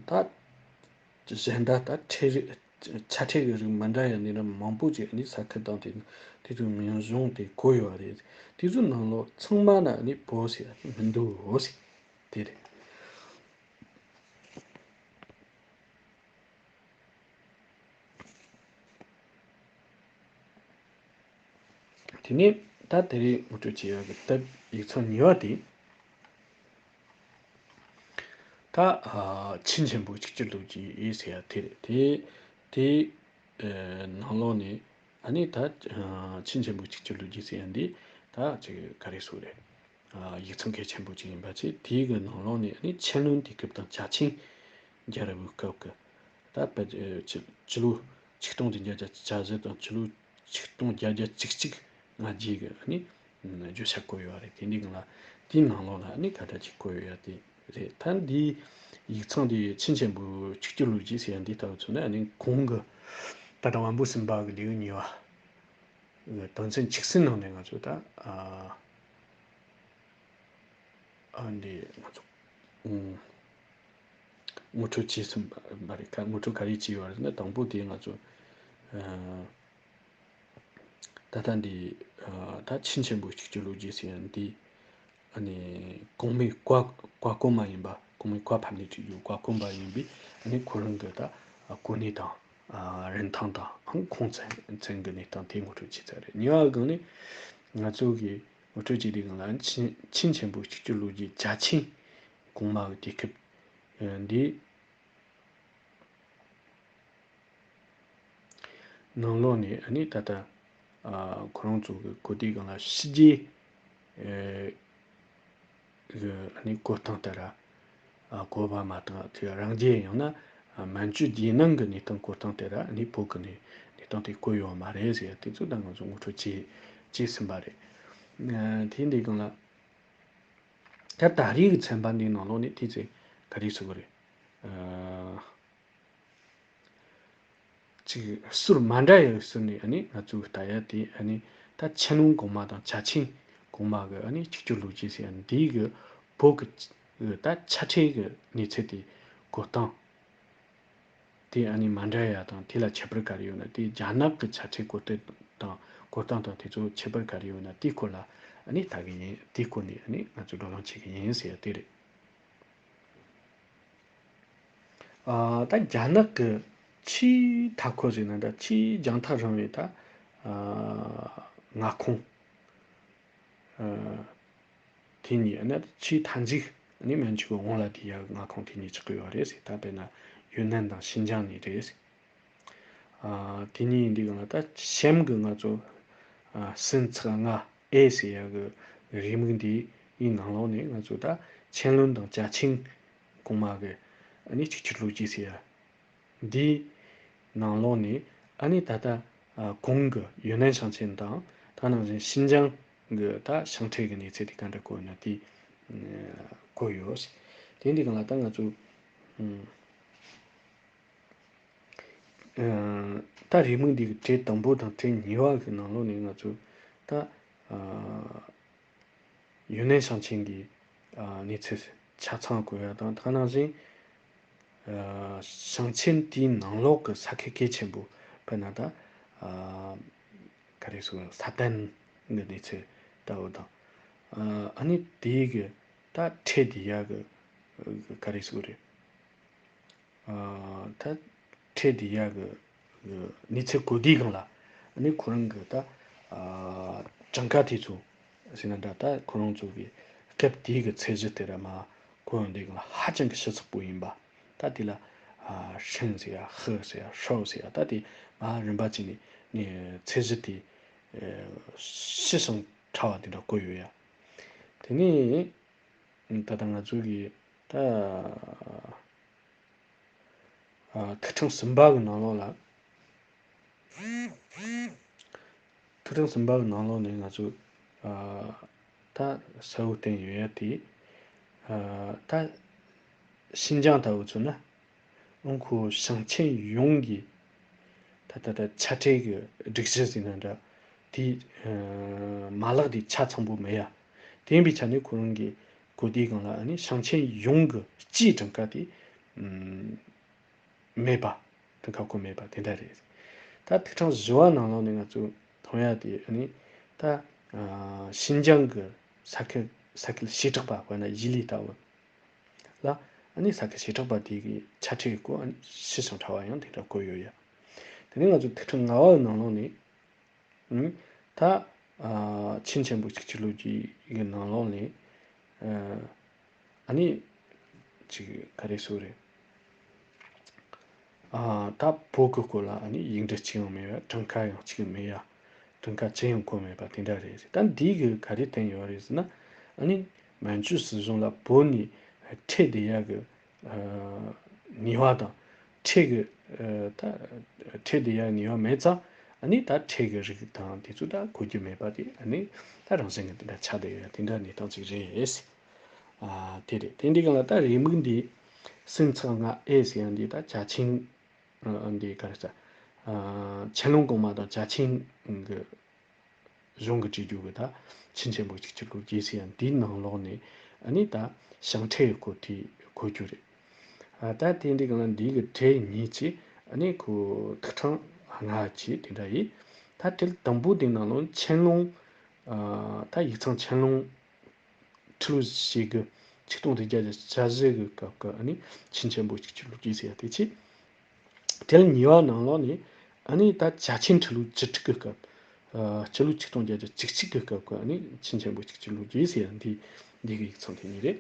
ཨ་ད་གཞན་དག་ད་ཁྲལ་རིགས་ཆ་ཁྲལ་གྱི་རིགས་མི་འདྲ་ཡ་ནི་ར་མང་པོ་ཅིག་ནི་ས་ཁུལ་དང་དེ་དེ་ཚོའི་མིང་གཞུང་དེ་གོ་ཡོད་རེད། དེ་ཚོའི་ནང་ལོགས་ཚང་མ་ན་ནི་བོད་ཟེར་ཡ་མི་འདུག་ཟེར་དེ་རེད། དེ་ནས་ད་དེ་རིང་ངོ་སྤྲོད་བྱེད་ཡག་གི་དེབ་ཡིག་ཚང་གཉིས་པ་དེ། ད་ཨ་ཆིན་ཆེན་པོ་གཅིག་གྱུར་ལོ་རྒྱུས་ཟེར་ཡ་དེ་རེད། དེ་དེ་ཨ་ནང་ལོགས་ནས་ཨ་ནི་ད་ཨ་ཆིན་ཆེན་པོ་གཅིག་གྱུར་ལོ་རྒྱུས་ཟེར་ཡ་འདི་ད་ཅིག་ག་རེ་ཟེར་རེད། ཨ་ཡིག་ཚང་གལ་ཆེན་པོ་ཅིག་ཡིན་པ་བྱས། དེའི་གི་ནང་ལོགས་ནས་ཨ་ནི་ཆན་ལུན་དུས་སྐབས་དང་ཅ་ཆིང་རྒྱལ་རབས་སྐབས་ཀྱི་ད་དཔེ་ཨ་ཕྱི་ཕྱི་ལོ་ཆིག་སྟོང་བདུན་བརྒྱ་བརྒྱད་ཅུ་གྱ་བཞི་དང་ཕྱི་ལོ་ཆིག་སྟོང་བརྒྱད་བརྒྱ་བཅུ་གཅིག་སྔ་རྗེས་ཀྱི་ཨ་ནི་བརྗོད་བྱ་བཀོད་ཡོད་རེད། དེ་འདི་གང་ལ་དེའི་ནང་ལོགས་ལ་ཨ་ནི་ག་འདྲ་ཅིག་བཀོད་ཡོད་ཡ་དེ་རེད། ད་འདིའི་ཡིག་ཚང་འདི་ཆིན་ཆེན་པོ་གཅིག་གྱུར་ལོ་རྒྱུས་ཟེར་ཡ་འདི་ལྟ་བུ་ཚོ་ནི་ཨ་ནི་གོང་གི་ད་ལྟ་དབང་པོ་གསུམ་པ་གི་ལེའུ་གཉིས་པ་དོན་ཚན་ཆིག་གསུམ་ནང་ནས་ང་ཚོ་ད་ཨ་ཨ་འདི་ང་ཚོ་ཨུམ་ངོ་སྤྲོད་བྱས་ཟིན་པ་རེད། ཁ་ངོ་སྤྲོད་ག་རེ་བྱས་ཡོད་རེད་ན། དང་པོ་དེ་ང་ཚོ་ཨ་ད་ལྟ་འདི་ཨ་ད་ཆིན་ཆེན་པོ་གཅིག་གྱུར་ལོ་རྒྱུས་ཟེར་ཡ་འདི་ཨ་ནི་གོང་མའི་བཀའ་བཀའ་དགོངས་མ་ཡིན་པ། གོང་མའི་བཀའ་ཕབ་ནས་བྲིས་རྒྱུ་བཀའ་དགོངས་པ་ཡིན་པས། ཨ་ནི་ཁོ་རང་གི་ད་ གོ་གནས་དང་། ཨ། རིན་ཐང་དང་ཁོང་ཚན་ཚན་གྱི་གནས་སྟངས་དེ་ངོ་སྤྲོད་བྱས་ཚར་རེད། གཉིས་པ་སྒང་ནས་ང་ཚོ་གིས་ངོ་སྤྲོད་བྱས་དུས་སྒང་ལ་ཆིན་ཆིན་ཆེན་པོ་གཅིག་གྱུར་ལོ་རྒྱུས་ཅ་ཆིང་གོང་མ་གི་དུས་སྐབས། ཨ། འདི་ནང་ལོགས་ནས་ཨ་ནི་ད་ལྟ། ཨ། ཁོ་རང་ཚོ་གི་གོ་དུས་སྒང་ལ་ཕྱི་རྒྱལ། ཨ། གི་ཨ་ནི་གོ་སྟངས་ལྟར། ཨ། གོ་བ་མ་བཏང་དུས་རང་རྒྱལ་ཡང་ན། ཨ། མན་ཇུ་རྒྱལ་ནང་གི་གནས་སྟངས་གོ་སྟངས་ལྟར་ཨ་ནི་བོད་གི་གནས་གནས་སྟངས་དེ་གོ་ཡོད་མ་རེད་ཟེར་ཡ་དེ་ཚོ་ད་ང་ཚོ་ངོ་སྤྲོད་བྱས་བྱས་ཟིན་པ་རེད། ཨ། དེ་འདི་སྒང་ལ་ད་ད་རེས་ཀྱི་ཚན་པ་འདིའི་ནང་ལོགས་ནས་དེ་ཚོ་ག་རེ་ཟེར་དགོས་རེད། ཨ། ཅིག་ཟུར་མ་འདྲ་ཡག་ཟུར་ནས་ཨ་ནི་ང་ཚོས་ལྟ་ཡ་དེ་ཨ་ནི་ད་ཆན་ལུང་གོང་མ་དང་ཅ་ཆིང་གོང་མ་གི་ཨ་ནི་གཅིག་གྱུར་ལོ་རྒྱུས་ཟེར་ཡ་འདི་གི་བོད་ཀྱི་ད་ཆ་ཁྲལ་གི་གནས་ཚུལ་དེ་གོ་སྟངས་དེ་ཨ་ནི་མ་འདྲ་ཡ་དང་། དེ་ལ་ཁྱད་པར་ག་རེ་ཡོད་ན། དེ་རྒྱ་ནག་གི་ཆ་ཁྲལ་གོ་སྟངས་དང་གོ་སྟངས་དང་དེ་ཚོ་ཁྱད་པར་ག་རེ་ཡོད་ན། དེའི་སྐོར་ལ་ཨ་ནི་ལྟ་གི་ཡིན། དེའི་སྐོར་ནས་ཨ་ནི་ང་ཚོས་བགྲོ་གླེང་བྱེད་གི་ཡིན་ཟེར་ཡ་དེ་རེད། ཨ། ད་རྒྱ་ནག་གི་ཆེས་མཐའ་འཁོར་ཟེར་ན་འདྲ། ཆེས་རྒྱང་ཐག་རིང་བའི་ད། ཨ། མངའ་ཁོངས། ཨ། དེ་གཉིས་ནི་ཆེས་མཐའ་མཇུག་ནི་མན་ཇུ་གི་འོག་ལ་དེ་ཡ་མངའ་ཁོངས་དེ་གཉིས་ཆགས་ཀྱི་ཡོད་རེད་ཟེར། ད་དཔེར་ན་ཡུན་ནན་དང་ཤིན་ཅང་གཉིས་རེད་ཟེར། ཨ། དེ་གཉིས་ཡིན་དུས་སྒང་ལ་ད་གཤམ་གི་ང་ཚོ། ཨ། སུན་ཚག་ལྔ་ཨེ་ཟེར་ཡ་གི་རེའུ་མིག་འདིའི་ནང་ལོགས་ནས་ང་ཚོ་ད་ཆན་ལུང་དང་ཅ་ཆིང་གོང་མ་གི་ཨ་ནི་གཅིག་གྱུར་ལོ་རྒྱུས་ཟེར་ཡ་འདིའི་ནང་ལོགས་ནས་ཨ་ནི་ད་ལྟ། ཨ། གོང་གི་ཡུན་ནན་ཞིང་ཆེན་དང་། ད་ནང་བཞིན་ཤིན་ཅང་གི་ད་ཞིང་ཁྲལ་གི་གནས་ཚུལ་དེ་ག་འདྲ་བཀོད་ཡོད་ན་དེ་བཀོད་ཡོད། དེ་འདི་སྒང་ལ་ད་ང་ཚོ། ཨ། ཨ། ད་རེའུ་མིག་འདི་གི་གྲས་དང་པོ་དང་གྲས་གཉིས་པ་གི་ནང་ལོགས་ནས་ང་ཚོས་ད། ཨ། ཡུན་ནན་ཞིང་ཆེན་གྱི། ཨ། གནས་ཚུལ་ཆ་ཚང་བཀོད་ཡ་དང་། ད་ནང་བཞིན། ཨ། ཞིང་ཆེན་དེའི་ནང་ལོགས་ཀྱི་ས་ཁུལ་གལ་ཆེན་པོ། དཔེར་ན་ད། ཨ། ག་རེ་ཟེར། ས་ཏན་གྱི་གནས་ཚུལ་ལྟ་བུ་དང་། ཨ། ཨ་ནི་དེའི་གི་ད་ཁྲལ་དེ་ཡ་གི་ག་རེ་ཟེར་རེད། ཨ། ད་ཁྲལ་དེ་ཡ་གི་གནས་ཚུལ་བཀོད་དུས་སྒང་ལ་ཨ་ནི་ཁོ་རང་གི་ད། ཨ། གྲངས་ཀ་དེ་ཚོ་ཟེར་ན་འདྲ། ད་ཁོ་རང་ཚོ་གི་སྐབས་དེའི་གི་ཚད་གཞི་དེ་ར་མར་བཀོད་ཡོང་དུས་སྒང་ལ་ཧ་ཅང་གི་ཞིབ་ཚགས་པོ་ཡིན་པ། ད་དེ་ལ། ཨ། ཧྲིན་ཟེར་ཡ། ཧི་ཟེར་ཡ། ཧྲའོ་ཟེར་ཡ། ད་དེ་མར་རིམ་པ་བྱས་ནས་ནས་ཚད་གཞི་དེ། ཨ། ཞིབ་ཞིང་ཕྲ་བ་དེ་འདྲ་བཀོད་ཡོད་ཡ། དེ་ནས་ད་ལྟ་ང་ཚོ་གི་ད། ཨ། ཐིག་ཕྲེང་གསུམ་པ་གི་ནང་ལོགས་ལ། ཐིག་ཕྲེང་གསུམ་པ་གི་ནང་ལོགས་ནས་ང་ཚོས། ཨ། ད་གསལ་བོ་བསྟན་ཡོད་ཡ་དེ། ཨ། ད་ཤིན་ཅང་ལྟ་བུ་མཚོན་ན། ཨང་ཁོ་ཞིང་ཆེན་ཡོངས་ཀྱི་ད་ད་ད་ཆ་ཁྲལ་གྱི་སྒྲིག་གཞི་ཟེར་ན་འདྲ། དེའི། ཨ། མ་ལག་དེ་ཆ་ཚང་པོ་མེད་ཡ། དེ་ཡིན་པའི་ཆ་ནས་ཁོ་རང་གི་གོ་དུས་སྒང་ལ་ཨ་ནི་ཞིང་ཆེན་ཡོངས་ཀྱི་སྤྱིའི་གྲངས་ཀ་དེ། ཨ། མེད་པ། གྲངས་ཀ་བཀོད་མེད་པ་དེ་འདྲ་རེད། ད་ཐིག་ཕྲེང་བཞི་པ་ནང་ལོགས་ནས་ང་ཚོས་མཐོང་ཡ་དེ་ཨ་ནི་ད། ཨ། ཤིན་ཅང་གི་ས་ཁུལ་ས་ཁུལ་བྱེ་བྲག་པ། དཔེར་ན་ཞི་ལི་ལྟ་བུ་ལ་ཨ་ནི་ས་ཁུལ་བྱེ་བྲག་པ་དེ་གི་ཆ་ཁྲལ་སྐོར་ཨ་ནི་ཞིབ་ཞིང་ཕྲ་བ་ཡང་དེ་འདྲ་བཀོད་ཡོད་ཡ། དེ་ནས་ང་ཚོ་ཐིག་ཕྲེང་ལྔ་པ་ནང་ལོགས་ནས། ཨ། ད། ཨ། ཆིན་ཆེན་པོ་གཅིག་གྱུར་ལོ་རྒྱུས་ཀྱི་ནང་ལོགས་ནས། ཨ། ཨ་ནི་ཅིག་ག་རེ་ཟེར་རེད། ཨ། ད་བོད་ཀྱི་སྐོར་ལ་ཨ་ནི་ཡིག་འབྲུ་གཅིག་ཡང་མེད་པ། གྲངས་ཀ་ཡང་གཅིག་མེད་ཡ། གྲངས་ཀ་ཅི་ཡང་བཀོད་མེད་པ་དེ་འདྲ་རེད། ད་འདི་གིས་ག་རེ་བསྟན་ཡོད་རེད་ཟེར་ན། ཨ་ནི་མན་ཇུ་སྲིད་གཞུང་ལ་བོད་ནས་ཁྲལ་སྡུད་ཡག་གི། ཨ། ནུས་པ་དང་། ཁྲལ་གྱི། ཨ། ད་ཁྲལ་སྡུད་ཡག་ནུས་པ་མེད་ཙང་། ཨ་ནི་ད་ཁྲལ་གྱི་རིགས་དང་དེ་ཚོ་ད་གོ་རྒྱུ་མེད་པ་དེ། ཨ་ནི་ད་རང་བཞིན་གྱིས་དེ་འདྲ་ཆགས་བསྡད་ཡོད། དེ་འདྲ་གནས་སྟངས་ཅིག་རེད། ཨ། དེ་རེད། དེ་འདི་སྒང་ལ་ད་རེའུ་མིག་འདི་སུན་ཚག་ལྔ་ཨེ་ཟེར་ཡག་འདི་ད་ཅ་ཆིང་། ཨ། འདི་ག་རེ་ཟེར། ཨ། ཆན་ལུང་གོང་མ་དང་ཅ་ཆིང་གི་གཞུང་གི་བྲིས་རྒྱུ་གི་ད་ཆིན་ཆེན་པོ་གཅིག་གྱུར་ལོ་རྒྱུས་ཟེར་ཡག་འདིའི་ནང་ལོགས་ནས། ཨ་ནི་ད་ཞིང་ཁྲའི་སྐོར་དེ་གོ་རྒྱུ་རེད། ཨ། ད་དེ་འདི་སྒང་ལ་འདི་གི་གྲས་གཉིས་ཀྱི་ཨ་ནི་ཁོ་ཐིག་ཕྲེང་ལྔ་ཅིག་དེ་འདྲ་ཡིན། ད་དེ་དང་པོ་དེ་ནང་ལོགས་ཆན་ལུང་། ཨ། ད་ཡིག་ཚང་ཆན་ལུང་ཁྲི་ལོ་ཞེ་དགུ། ཆིག་སྟོང་དྲུག་བརྒྱ་བཞི་བཅུ་ཞེ་དགུ་གི་སྐབས་ཀྱི་ཨ་ནི་ཆིན་ཆེན་པོ་གཅིག་གྱུར་ལོ་རྒྱུས་ཟེར་ཡག་དེ་ཅིག་དེ་ལ་གཉིས་པ་ནང་ལོགས་ནས་ཨ་ནི་ད་ཅ་ཆིང་ཁྲི་ལོ་བཅུ་དྲུག་གི་སྐབས། ཨ། སྤྱི་ལོ་ཆིག་སྟོང་བརྒྱད་བརྒྱ་བཅུ་གཅིག་གི་སྐབས་ཀྱི་ཨ་ནི་ཆིན་ཆེན་པོ་གཅིག་གི་ལོ་རྒྱུས་ཟེར་ཡ་འདི། འདི་གི་ཡིག་ཚང་དེ་གཉིས་རེད།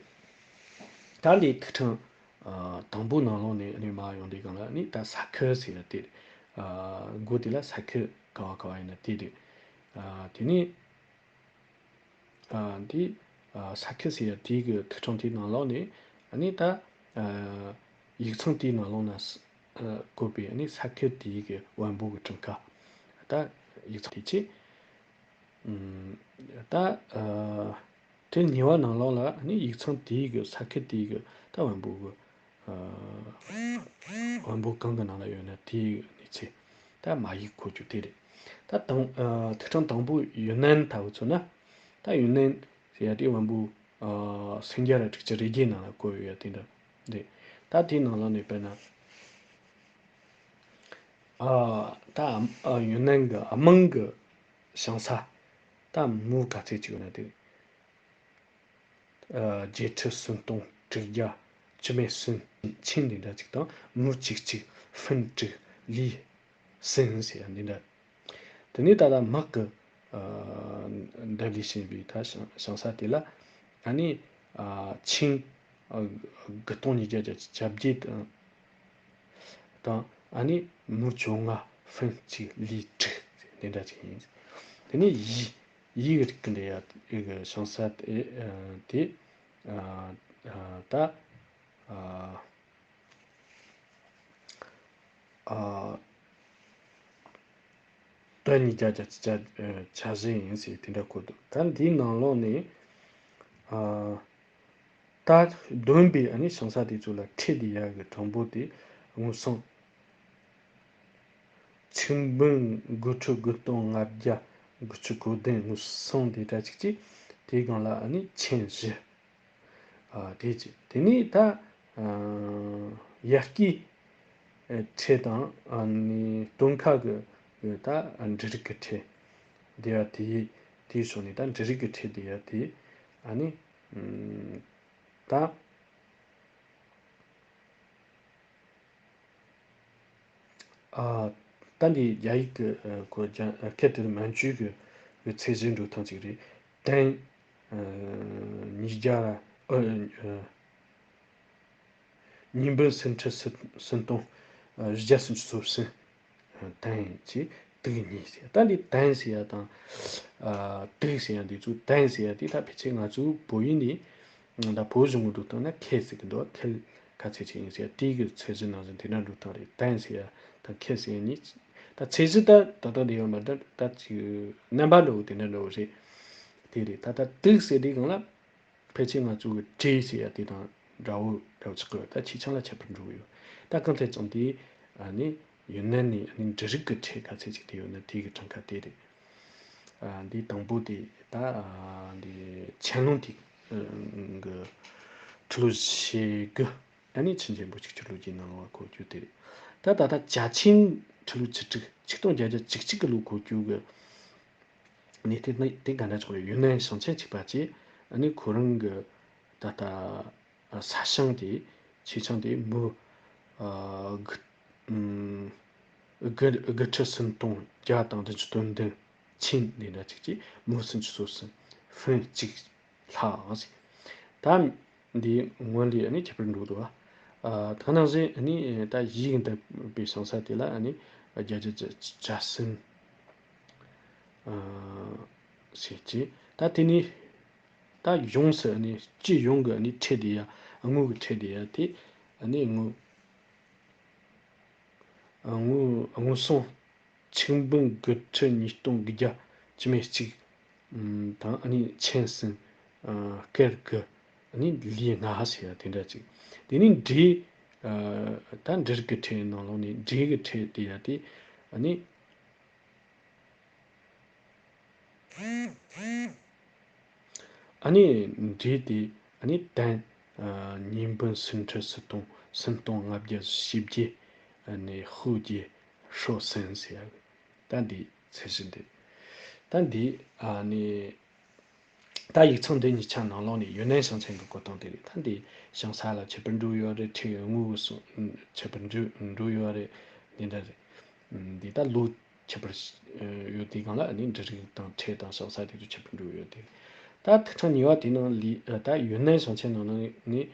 ད་འདི་ཐིག་ཕྲེང་ཨ་དང་པོ་ནང་ལོགས་ནས་ཨ་ནི་མར་ཡོང་དུས་སྒང་ལ་ཨ་ནི་ད་ས་ཁུལ་ཟེར་ཡ་དེ་རེད། ཨ། མགོ་དེ་ལ་ས་ཁུལ་ག་བ་ག་བ་ཡིན་ན་དེ་རེད། ཨ། དེ་ནས། ཨ། འདི། ཨ། ས་ཁུལ་ཟེར་ཡ་དེའི་གི་ཐིག་ཕྲེང་དེའི་ནང་ལོགས་ནས་ཨ་ནི་ད། ཨ། ཡིག་ཚང་དེའི་ནང་ལོགས་ན་ས། ཨ། བཀོད་པའི་ཨ་ནི་ས་ཁུལ་དེའི་གི་བོན་པོ་གི་གྲངས་ཀ། ད་ཡིག་ཚང་དེ་ཆེ། ཨུམ། ད། ཨ། དེ་གཉིས་པ་ནང་ལོགས་ལ་ཨ་ནི་ཡིག་ཚང་དེའི་གི་ས་ཁུལ་དེའི་གི་ད་བོན་པོ་གི། ཨ། བོན་པོ་གང་གི་ནང་ལ་ཡོད་ན་དེའི་གནས་ཚུལ་ད་མ་ཡིག་འཁོད་རྒྱུ་དེ་རེད། ད་དང་། ཨ། ཐིག་ཕྲེང་དང་པོ་ཡུན་ནན་ལྟ་བུ་མཚོན་ན། ད་ཡུན་ནན་ཟེར་ཡ་དེ་བོན་པོ། ཨ། སུམ་བརྒྱ་ར་དྲུག་ཅུ་རེ་བརྒྱད་ནང་ལ་བཀོད་ཡོད་ཡ་དེ་འདྲ་རེད། ད་དེའི་ནང་ལོགས་ནས་དཔེར་ན། ཨ། ད་ཨ་ཡུན་ནན་གི་དམངས་གི་ཞིང་ས་ད་མུའུ་ག་ཚད་ཅིག་ཡོད་ན་དེ། ཨ། བརྒྱད་ཁྲི་སུམ་སྟོང་དྲུག་བརྒྱ་བཅུ་མེད་གསུམ། ཆིང་འདི་འདྲ་ཅིག་དང་མུའུ་གཅིག་གཅིག་ཧྥུན་དྲུག་ལི་གསུམ་ཟེར་ཡ་འདི་འདྲ། དེ་ནས་ད་ལྟ་དམག་གི། ཨ། འདབས་ལས་བྱས་པའི་ད་ཞིང་ཞིང་ས་དེ་ལ་ཨ་ནི། ཨ། ཆིང་། ཨ། དགུ་སྟོང་ཉིས་བརྒྱ་བརྒྱད་ཅུ་གྱ་བརྒྱད་དང་། དང་ཨ་ནི་མུའུ་བཅོ་ལྔ་ཧྥུན་གཅིག་ལི་དྲུག་འདི་འདྲ་ཅིག་ཡིན། དེ་ནས་ཡི། ཡི་གི་རིགས་ཀྱི་འདི་ཡ་གི་ཞིང་ས་དེ། ཨ། དེ། ཨ། ཨ། ད། ཨ། ཨ། དོན་ཉིས་བརྒྱ་བརྒྱད་ཅུ་གྱ་བཞི་ཡིན་ཟེར་དེ་འདྲ་བཀོད་འདུག་ད་འདིའི་ནང་ལོགས་ནས། ཨ། ད་བསྡོམས་པའི་ཨ་ནི་ཞིང་ས་དེ་ཚོ་ལ་ཁྲི་དེ་ཡ་གི་གྲངས་འབོར་དེ་དངུལ་སྲང་ཆིག་འབུམ་དགུ་ཁྲི་དགུ་སྟོང་ལྔ་བརྒྱ་དགུ་བཅུ་གོ་བདུན། དངུལ་སྲང་དེ་འདྲ་ཅིག་ཅིག་དེའི་སྒང་ལ་ཨ་ནི་ཆིང་བཞི། ཨ། དེ་གཅིག་དེ་ནས་ད། ཨ། ཡར་སྐྱེས་ཁྲི་དང་ཨ་ནི་སྟོན་ཁ་གི་ད་འབྲུ་རིགས་ཀྱི་ཁྲི་དེ་ཡ་དེ་དེའི་ཕྱོགས་ནས་ད་འབྲུ་རིགས་ཀྱི་ཁྲི་དེ་ཡ་དེ་ཨ་ནི་ད། ཨ། ད་འདི་རྒྱ་ཡིག་གི། ཨ། གོ་རྒྱ། ཨ། སྐད་དེ་མན་ཇུའི་གི་གི་ཚད་གཞི་འགྲོ་སྟངས་ཅིག་རེད། ཏན། ཨ། ཉིས་བརྒྱ། ཨ། ཨ། ཉིས་འབུམ་སུམ་ཁྲི་སུམ་སྟོང་བཞི་བརྒྱ་སུམ་ཅུ་སོ་གསུམ། ཨ། ཏན་གྱི་དུག་གཉིས་ཟེར། ད་འདི་ཏན་ཟེར་ཡ་དང་། ཨ། དུག་ཟེར་ཡ་འདི་ཚོ། ཏན་ཟེར་ཡ་འདི་ད་ཕལ་ཆེར་ང་ཚོ་བོད་ཡིག་ནས། ད་བོད་གཞུང་གི་འགྲོ་སྟངས་ན་ཁེ་ཟེར་གི་འདུག་ཁེ་ག་ཚད་ཅིག་ཡིན་ཟེར་ཡ་དེའི་གི་ཚད་གཞི་ནང་བཞིན་དེ་འདྲ་འགྲོ་སྟངས་རེད། ཏན་ཟེར་ཡ་དང་ཁེ་ཟེར་ཡ་གཉིས། ད་ཚད་གཞི་ད་ད་ལྟ་འདི་ཡོད་མ་རེད། ད་ཅིག་རྣམ་པ་འདྲ་བོ་དེ་འདྲ་འདྲ་བོ་རེད། དེ་རེད། ད་ལྟ་དུག་ཟེར་དུས་སྒང་ལ་ཕལ་ཆེར་ང་ཚོ་གི་ཁྲི་ཟེར་ཡ་དེ་དང་འདྲ་བོ་འདྲ་བོ་ཆགས་ཀྱི་ཡོད། ད་ཁྱི་ཆང་ལ་ཁྱད་པར་འགྲོ་གི་ཡོད། ད་གང་ཐད་ཙམ་དེ་ཨ་ནི་ཡུན་ནན་ནས་ཨ་ནི་འབྲུ་རིགས་ཀྱི་ཁྲི་ག་ཚད་ཅིག་དེ་ཡོད་ན་དེ་གི་གྲངས་ཀ་དེ་རེད། ཨ། འདི་དང་པོ་དེ་ད། ཨ། འདི་ཆན་ལུང་དེ་གི་ཁྲི་ལོ་ཞེ་དགུ། ཨ་ནི་ཆིན་ཆེན་པོ་གཅིག་ཁྲི་ལོ་རྒྱུས་ནང་ལ་འཁོད་རྒྱུ་དེ་རེད། ད་ད་ལྟ་ཅ་ཆིང་ཁྲི་ལོ་བཅུ་དྲུག་ཆིག་སྟོང་བརྒྱད་བརྒྱ་བཅུ་གཅིག་གི་ལོ་འཁོད་རྒྱུ་གི་གནས་དེ་ནི་དེ་ག་འདྲ་ཆགས་ཡོད། ཡུན་ནན་ཞིང་ཆེན་གཅིག་པ་ཅིག་ཨ་ནི་ཁོ་རང་གི་ད་ལྟ། ཨ། ས་ཞིང་དེ་ཆེ་ཆུང་དེ་མུའུ། ཨ། དགུ། ཨུམ། དགུ་དགུ་ཁྲི་སུམ་སྟོང་བརྒྱ་དང་བདུན་ཅུ་དོན་བདུན། ཆིང་འདི་འདྲ་ཅིག་ཅིག་མུའུ་སུམ་ཅུ་སོ་གསུམ། ཧྥུན་གཅིག་ལྷག་ཟེར། ད་འདི་སྔོན་ལས་ཨ་ནི་ཁྱད་པར་འགྲོ་འདུག་ཨ། ད་ག་ནང་བཞིན་ཨ་ནི་ད་ཡིག་འདི་པའི་ཞིང་ས་དེ་ལ་ཨ་ནི་བརྒྱད་བརྒྱ་བརྒྱད་ཅུ་གྱ་གསུམ། ཨ། ཟེར་གྱི། ད་དེ་ནི། ད་ཡོངས་སུ་ནི་སྤྱི་ཡོངས་ཀྱི་ནི་ཁྲི་དེ་ཡ། དངུལ་གྱི་ཁྲི་དེ་ཡ་དེ་ནི་དངུལ། དངུལ་དངུལ་སྲང་ཆིག་འབུམ་དགུ་ཁྲི་ཉིས་སྟོང་དགུ་བརྒྱ་བཅུ་མེད་གཅིག་དང་ནི་ཆིང་གསུམ། སྐེར་དགུ། ནི་ལི་ལྔ་ཟེར་ཡ་དེ་འདྲ་ཅིག་དེ་ནི་འབྲས། ད་འབྲུ་རིགས་ཀྱི་ཁྲི་ནང་ལོགས་ནས་འབྲས་ཀྱི་ཁྲི་དེ་ཡ་དེ་ནི། ཨ་ནི་འབྲས་དེ་ཨ་ནི་ཏན་ཉིས་འབུམ་སུམ་ཁྲི་སུམ་སྟོང་སུམ་སྟོང་ལྔ་བརྒྱ་བཞི་བརྒྱ། ཨ་ནི་ཧུ་རྒྱ་ཧྲོ་སན་ཟེར་ཡ། ད་འདི་ཚད་གཞི་འདི། ད་འདི་ཨ་ནི་ད་ཡིག་ཚང་འདི་གཉིས་ཆ་ནང་ལོགས་ནས་ཡུན་ནན་ཞིང་ཆེན་གྱི་བཀོད་སྟངས་དེ་རེད། ད་འདི་ཞིང་ས་ལ་ཁྱད་པར་འགྲོ་ཡོད་རེད། ཁྲི་དངུལ་གྱི་སོ་ཁྱད་པར་འགྲོ་འགྲོ་ཡོད་རེད། འདི་འདྲ་རེད། འདི་ད་ལོ་ཁྱད་པར་ཡོད་དེ་སྒང་ལ་ནི་འབྲུ་རིགས་དང་ཕྲད་དང་ཞིང་ས་དེ་ཚོ་ཁྱད་པར་འགྲོ་ཡོད་དེ། ད་ཐིག་ཕྲེང་གཉིས་པ་དེ་ནང་ལི་ད་ཡུན་ནན་ཞིང་ཆེན་ནང་ནས་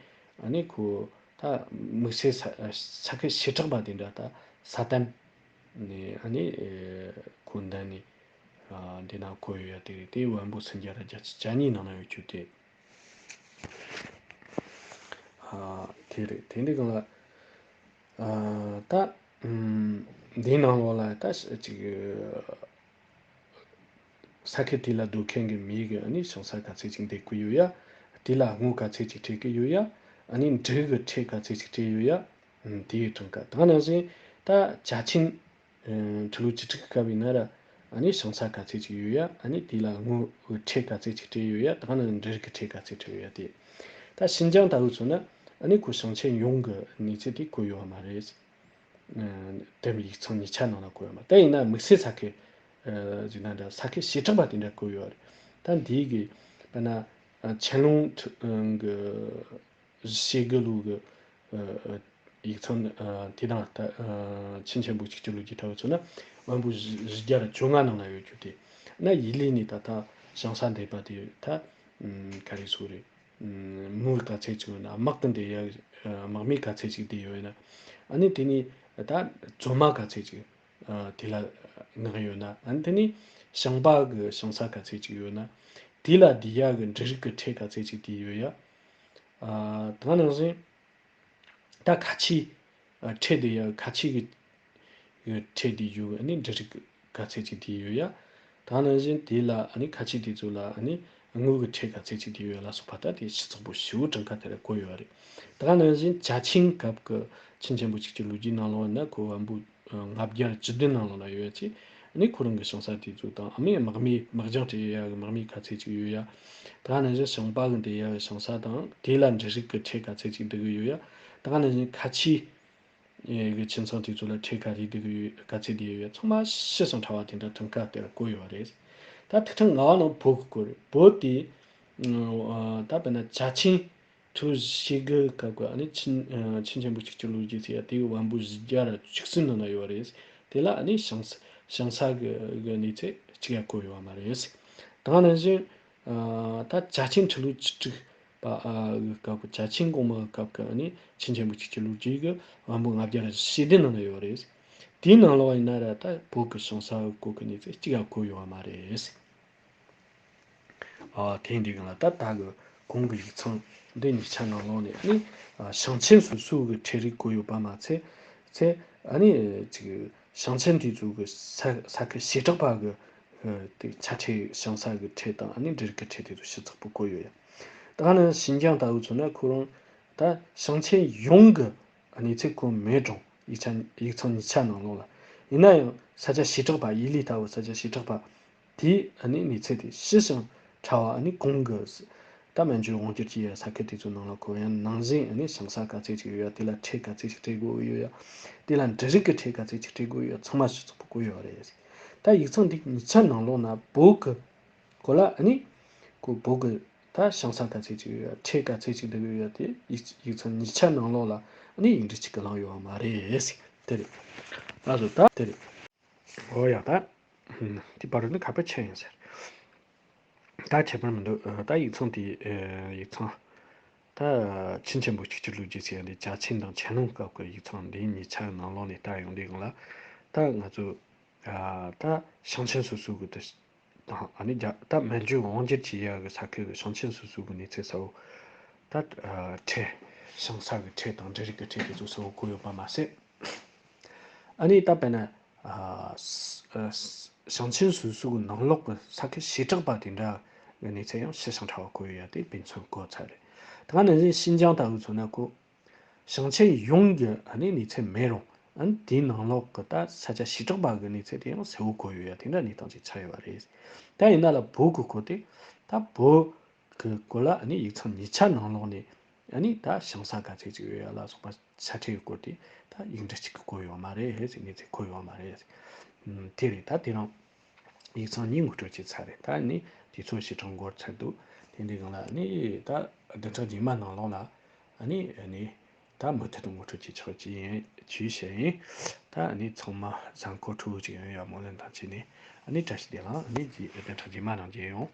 ནི་ཁོ་ད་དམིགས་བསལ་ས་ས་ཁུལ་བྱེ་བྲག་པ་དེ་འདྲ་ད་ས་ཏན་ནས་ནི་ཁོ་འདི་ནས་འདི་ནང་བཀོད་ཡོད་ཡ་དེ་རེད། དེ་བམ་པོ་སུམ་བརྒྱ་དང་བརྒྱད་ཅུ་གྱ་གཉིས་ནང་ན་ཡོད་རྒྱུ་དེ། ཨ་དེ་རེད། དེ་འདི་སྒང་ལ་ཨ་ད་ཨམ་འདི་ནང་ལོགས་ལ་ད་ཅིག་ས་ཁུལ་དེ་ལ་སྡོད་མཁན་གྱི་མི་གི་ཨ་ནི་ཞིང་ས་ག་ཚད་ཅིག་འདེབས་ཀྱི་ཡོད་ཡ། དེ་ལ་དངུལ་ག་ཚད་ཅིག་སྤྲད་ཀྱི་ཡོད་ཡ། ཨ་ནི་འབྲུ་གི་ཕྲད་ག་ཚད་ཅིག་སྤྲད་ཡོད་ཡ། ཨམ་དེའི་གྲངས་ཀ། ད་ནང་བཞིན་ད་བྱ་ཆེན་ཁྲི་ལོ་བཅུ་དྲུག་གི་སྐབས་ཡིན་ན་ར། ཨ་ནི་ཞིང་ས་ག་ཚད་ཅིག་ཡོད་ཡ། ཨ་ནི་དེ་ལ་དངུལ་གི་ཁྲལ་ག་ཚད་ཅིག་སྤྲད་ཡོད་ཡ། ད་ནི་འབྲུ་རིགས་ཀྱི་ཁྲལ་ག་ཚད་སྤྲད་ཡོད་ཡ་དེ། ད་ཤིན་ཅང་ལྟ་བུ་མཚོན་ན་ཨ་ནི་ཁོ་ཞིང་ཆེན་ཡོངས་ཀྱི་གནས་ཚད་དེ་བཀོད་ཡོད་མ་རེད། དེ་མིན་ཡིག་ཚང་གཉིས་ཆ་ནང་ལ་བཀོད་ཡོད་མ་རེད། ད་ཡིན་ན་དམིགས་བསལ་ས་ཁུལ་ཟེར་ན་འདྲ་ས་ཁུལ་བྱེ་བྲག་པ་དེ་འདྲ་བཀོད་ཡོད་རེད། ད་འདིའི་གི་དཔེར་ན་ཆན་ལུང་གི་ཞེ་གི་ལུག་གི་ཡིག་ཚང་དེ་དང་ད་ཆིན་ཆེན་པོ་གཅིག་གྱུར་ལུགས་ཀྱི་ཐབས་མཚོན་ན་དབང་པོ་བཞི་བརྒྱ་དང་བཅོ་ལྔ་ནང་ན་ཡོད་རྒྱུ་དེ། ན་ཡི་ལི་ནི་ད་ལྟ་ཞིང་ས་འདེབས་པ་དེ་ད་ག་རེ་ཟེར་རེད། དངུལ་ག་ཚད་ཅིག་ཡོད་ན་དམག་གི་འདེབས་ཡ་དམག་མི་ག་ཚད་ཅིག་བསྡུས་ཡོད་ན། ཨ་ནི་དེ་ནི་ད་བཙོན་མ་ག་ཚད་ཅིག་དེ་ལ་མངགས་ཡོད་ན། ཨ་ནི་དེ་ནི་ཞིང་པ་གི་ཞིང་ས་ག་ཚད་ཅིག་ཡོད་ན། དེ་ལ་བསྡུས་ཡ་གི་འབྲུ་རིགས་ཀྱི་ཁྲལ་ག་ཚད་ཅིག་བསྡུས་ཡོད་ཡ། ཨ་ད་ནང་བཞིན་ད་ཁ་ཆེའི་ཨ་ཁྲལ་དེ་ཡང་ཁ་ཆེ་གི་ཁྲལ་དེ་ཡོད། ཨ་ནི་འབྲུ་རིགས་ག་ཚད་ཅིག་དེ་ཡོད་ཡ། ད་ནང་བཞིན་དེ་ལ་ཨ་ནི་ཁ་ཆེ་དེ་ཚོ་ལ་ཨ་ནི་དངུལ་གྱི་ཁྲལ་ག་ཚད་ཅིག་དེ་ཡོད་ལ་སོགས་པ་ད་དེ་སྤྱི་ཚོགས་པོ་ཞེ་པོ་གྲངས་ཀ་དེ་ལ་བཀོད་ཡོད་རེད། ད་ནང་བཞིན་བྱ་ཆེན་སྐབས་ཀྱི་ཆིན་ཆེན་པོ་གཅིག་གྱུར་ལོ་རྒྱུས་ནང་ལོགས་ན་ཁོ་དབང་པོ་ལྔ་བརྒྱ་བཅུ་བདུན་ནང་ལོགས་ལ་ཡོད་ཅེས། ཨ་ནི་ཁོ་རང་གི་ཞིང་ས་དེ་ཚོ་དང་ཨ་མའི་དམག་མི་དམག་སྦྱང་སྤྲད་ཡ་གི་དམག་མི་ག་ཚད་ཅིག་ཡོད་ཡ། ད་ནང་བཞིན་ཞིང་པ་གི་འདེབས་ཡ་གི་ཞིང་ས་དང་དེ་ལ་འབྲུ་རིགས་ཀྱི་ཁྲལ་ག་ཚད་ཅིག་བསྡུ་གི་ཡོད་ཡ། ད་ནང་བཞིན་ཁ་ཆེའི་གི་ཁྱིམ་ཚང་དེ་ཚོ་ལ་ཁྲལ་ག་རེ་བསྡུ་གི་ཡོད་ག་ཚད་བསྡུ་ཡོད་ཡ། ཚང་མ་ཤི་ཞིང་ཕྲ་བ་དེ་འདྲ་གྲངས་ཀ་དེ་ལ་བཀོད་ཡོད་རེད། ད་ཐིག་ཕྲེང་ལྔ་པ་ནང་བོད་ཀྱི་སྐོར་རེད། བོད་དེ་ད་དཔེར་ན་བྱ་ཆེན་ཁྲི་ལོ་ཞེ་དགུ་སྐབས་ཀྱི་ཨ་ནི་ཆིན་ཨ་ཆིན་ཆེན་པོ་གཅིག་གྱུར་ལོ་རྒྱུས་ཟེར་ཡ་དེ་གི་དབང་པོ་བཞི་བརྒྱ་ར་བཅུ་གསུམ་ནང་ན་ཡོད་རེད། དེ་ལ་ཨ་ནི་ཞིང་ས་ཞིང་ས་གི་གི་གནས་ཚད་གཅིག་ཡང་བཀོད་ཡོད་མ་རེད། ད་ནང་བཞིན་ཨ་ད་བྱ་ཆེན་ཁྲི་ལོ་བཅུ་དྲུག་པ་ཨ་གི་སྐབས་ཀྱི་བྱ་ཆེན་གོང་མ་གི་སྐབས་ཀྱི་ཨ་ནི་ཆིན་ཆེན་པོ་གཅིག་གྱུར་ལོ་རྒྱུས་གི་དབང་པོ་ལྔ་བརྒྱ་ར་ཞེ་བདུན་ནང་ན་ཡོད་རེད། དེའི་ནང་ལོགས་ཡིན་ན་ར་ད་བོད་གི་ཞིང་ས་གི་སྐོར་གི་གནས་ཚད་གཅིག་ཡང་བཀོད་ཡོད་མ་རེད། ཨ་དེ་འདི་གང་ལ་ད་ལྟ་གི་གོང་གི་ཡིག་ཚང་འདི་གཉིས་ཆ་ནང་ལོགས་ནས་ནི་ཨ་ཞིང་ཆེན་སོ་སོ་གི་ཁྲལ་རིགས་བཀོད་ཡོད་པ་མ་ཚད་ཚེ་ཨ་ནི་ཅིག་ཞིང་ཆེན་དེ་ཚོ་གི་ས་ས་ཁུལ་བྱེ་བྲག་པ་གི་ཨ་དེ་ཆ་ཁྲལ་ཞིང་ས་གི་ཁྲལ་དང་ཨ་ནི་འབྲུ་རིགས་ཀྱི་ཁྲལ་དེ་ཚོ་ཞིབ་ཚགས་པོ་བཀོད་ཡོད་ཡ། ད་ནི་ཤིན་ཅང་ལྟ་བུ་མཚོན་ན་ཁོ་རང་ད་ཞིང་ཆེན་ཡོངས་གི་གནས་ཚད་ཁོ་མེད་རུང་ཡིག་ཆ་ཡིག་ཚང་གཉིས་ཆ་ནང་ལོགས་ལ་ཡིན་ན་ཡང་ས་ཆ་བྱེ་བྲག་པ་ཡི་ལི་ལྟ་བུ་ས་ཆ་བྱེ་བྲག་པ། དེའི་ཨ་ནི་གནས་ཚད་དེ་ཞི་ཞིང་ཕྲ་བ་ཨ་ནི་གོང་གི་ད་སྨན་བཅོས་དབང་སྒྱུར་གྱི་ཡ་ས་ཁུལ་དེ་ཚོའི་ནང་ལ་གོ་ཡང་ནང་བཞིན་ཨ་ནི་ཞིང་ས་ག་ཚད་ཅིག་ཡོད་ཡ། དེ་ལ་ཁྲལ་ག་ཚད་ཅིག་སྤྲད་དགོས་ཡོད་ཡ། དེ་ལ་འབྲུ་རིགས་ཀྱི་ཁྲལ་ག་ཚད་ཅིག་སྤྲད་དགོས་ཡོད་ཡ། ཚང་མ་ཞིབ་ཚགས་པོ་བཀོད་ཡོད་རེད། ད་ཡིག་ཚང་འདི་གཉིས་ཆ་ནང་ལོགས་ན་བོད་ཀྱི་གོ་ལ་ཨ་ནི་ཁོ་བོད་ཀྱི་ད་ཞིང་ས་ག་ཚད་ཅིག་ཡོད་ཡ། ཁྲལ་ག་ཚད་ཅིག་བསྡུ་གི་ཡོད་ཡ། དེ་ཡིག་ཡིག་ཚང་གཉིས་ཆ་ནང་ལོགས་ལ་ཨ་ནི་ཡིག་འབྲུ་གཅིག་གི་བླངས་ཡོད་པ་མ་རེད། དེ་རེད། ད་སོ་ད་དེ་རེད། འོ་ཡ་ད། ཧུམ། དེ་བར་དུ་ནི་ཁ་པར་ཆད་ཡིན་ཟེར། ད་ཁྱད་པར་མི་འདུག་ད་ཡིག་ཚང་དེ་ཨེ་ཡིག་ཚང་། ད་ཆིན་ཆེན་པོ་གཅིག་གྱུར་ལོ་རྒྱུས་ཟེར་ཡ་འདི་བྱ་ཆེན་དང་ཆན་ལུང་སྐབས་ཀྱི་ཡིག་ཚང་འདིའི་གཉིས་ཆ་ནང་ལོགས་ནས་ལྟ་ཡོང་དུས་སྒང་ལ། ད་ང་ཚོ་ཨ་ད་ཞིང་ཆེན་སོ་སོ་གི་དེ་དང་ཨ་ནི་རྒྱ་ད་སྨན་བཅོས་དབང་སྒྱུར་གྱི་ཡ་གི་ས་ཁུལ་གི་ཞིང་ཆེན་སོ་སོ་གི་གནས་ཚད་གསལ་བོ། ད་ཨ་ཁྲལ་ཞིང་ས་གི་ཁྲལ་དང་འབྲུ་རིགས་ཀྱི་ཁྲལ་དེ་ཚོ་གསལ་བོ་བཀོད་ཡོད་པ་མ་ཟད། ཨ་ནི་ད་དཔེར་ན། ཨ་ས་ཨ་ས་ཞིང་ཆེན་སོ་སོ་གི་ནང་ལོགས་ཀྱི་ས་ཁུལ་བྱེ་བྲག་པ་དེ་འདྲ་གི་གནས་ཚད་ཡང་ཞི་ཞིང་ཕྲ་བ་བཀོད་ཡོད་ཡ་དེ་དཔེ་མཚོན་བཀོད་ཚར་རེད། ད་ག་ནང་བཞིན་ཤིན་ཅང་ལྟ་བུ་མཚོན་ན་ཁོ། ཞིང་ཆེན་ཡོངས་ཀྱི་ཨ་ནི་གནས་ཚད་མེད་རུང་ཨ་ནི་དེའི་ནང་ལོགས་ཀྱི་ད་ས་ཆ་བྱེ་བྲག་པ་གི་གནས་ཚད་དེ་ཡང་གསལ་བོ་བཀོད་ཡོད་ཡ་དེ་འདྲ་གནས་སྟངས་ཅིག་ཆགས་ཡོད་པ་རེད། ད་ཡིན་ན་ལ་བོད་ཀྱི་སྐོར་དེ་ད་བོད་ཀྱི་སྐོར་ལ་ཨ་ནི་ཡིག་ཚང་གཉིས་ཆ་ནང་ལོགས་ནས་ཨ་ནི་ད་ཞིང་ས་ག་ཚད་ཅིག་ཡོད་ཡ་ལ་སོགས་པ། ཆ་ཁྲའི་སྐོར་དེ་ད་ཡིག་འབྲུ་གཅིག་གིས་བཀོད་ཡོད་མ་རེད་ཟེར། གནས་ཚད་བཀོད་ཡོད་མ་རེད་ཟེར། ཨུམ། དེ་རེད། ད་དེ་རིང་ཡིག་ཚང་གཉིས་ངོ་སྤྲོད་བྱས་ཚར་རེད། ད་ནི་དུས་ཚོད་ཞེ་དྲག་འགོར་ཚར་འདུག་དེ་འདྲའི་སྒང་ལ་ནི་ད་བདུན་ཕྲག་རྗེས་མ་ནང་ལོགས་ལ་ཨ་ནི་ཨ་ནི་ ད་མུ་མཐུད་དུ་ངོ་སྤྲོད་བྱེད་ཆོག་ཅིག་ཡིན་ཅིག་བཤད་ཡིན། ད་ཨ་ནི་ཚང་མ་གཟའ་འཁོར་ཕྲུག་ཅིག་ཡོང་ཡ་སྨོན་ལམ་དང་བཅས་ནས། ཨ་ནི་བཀྲ་ཤིས་བདེ་ལེགས། ཨ་ནི་རྗེས་བདུན་ཕྲག་རྗེས་མ་ནང་མཇལ་ཡོང་།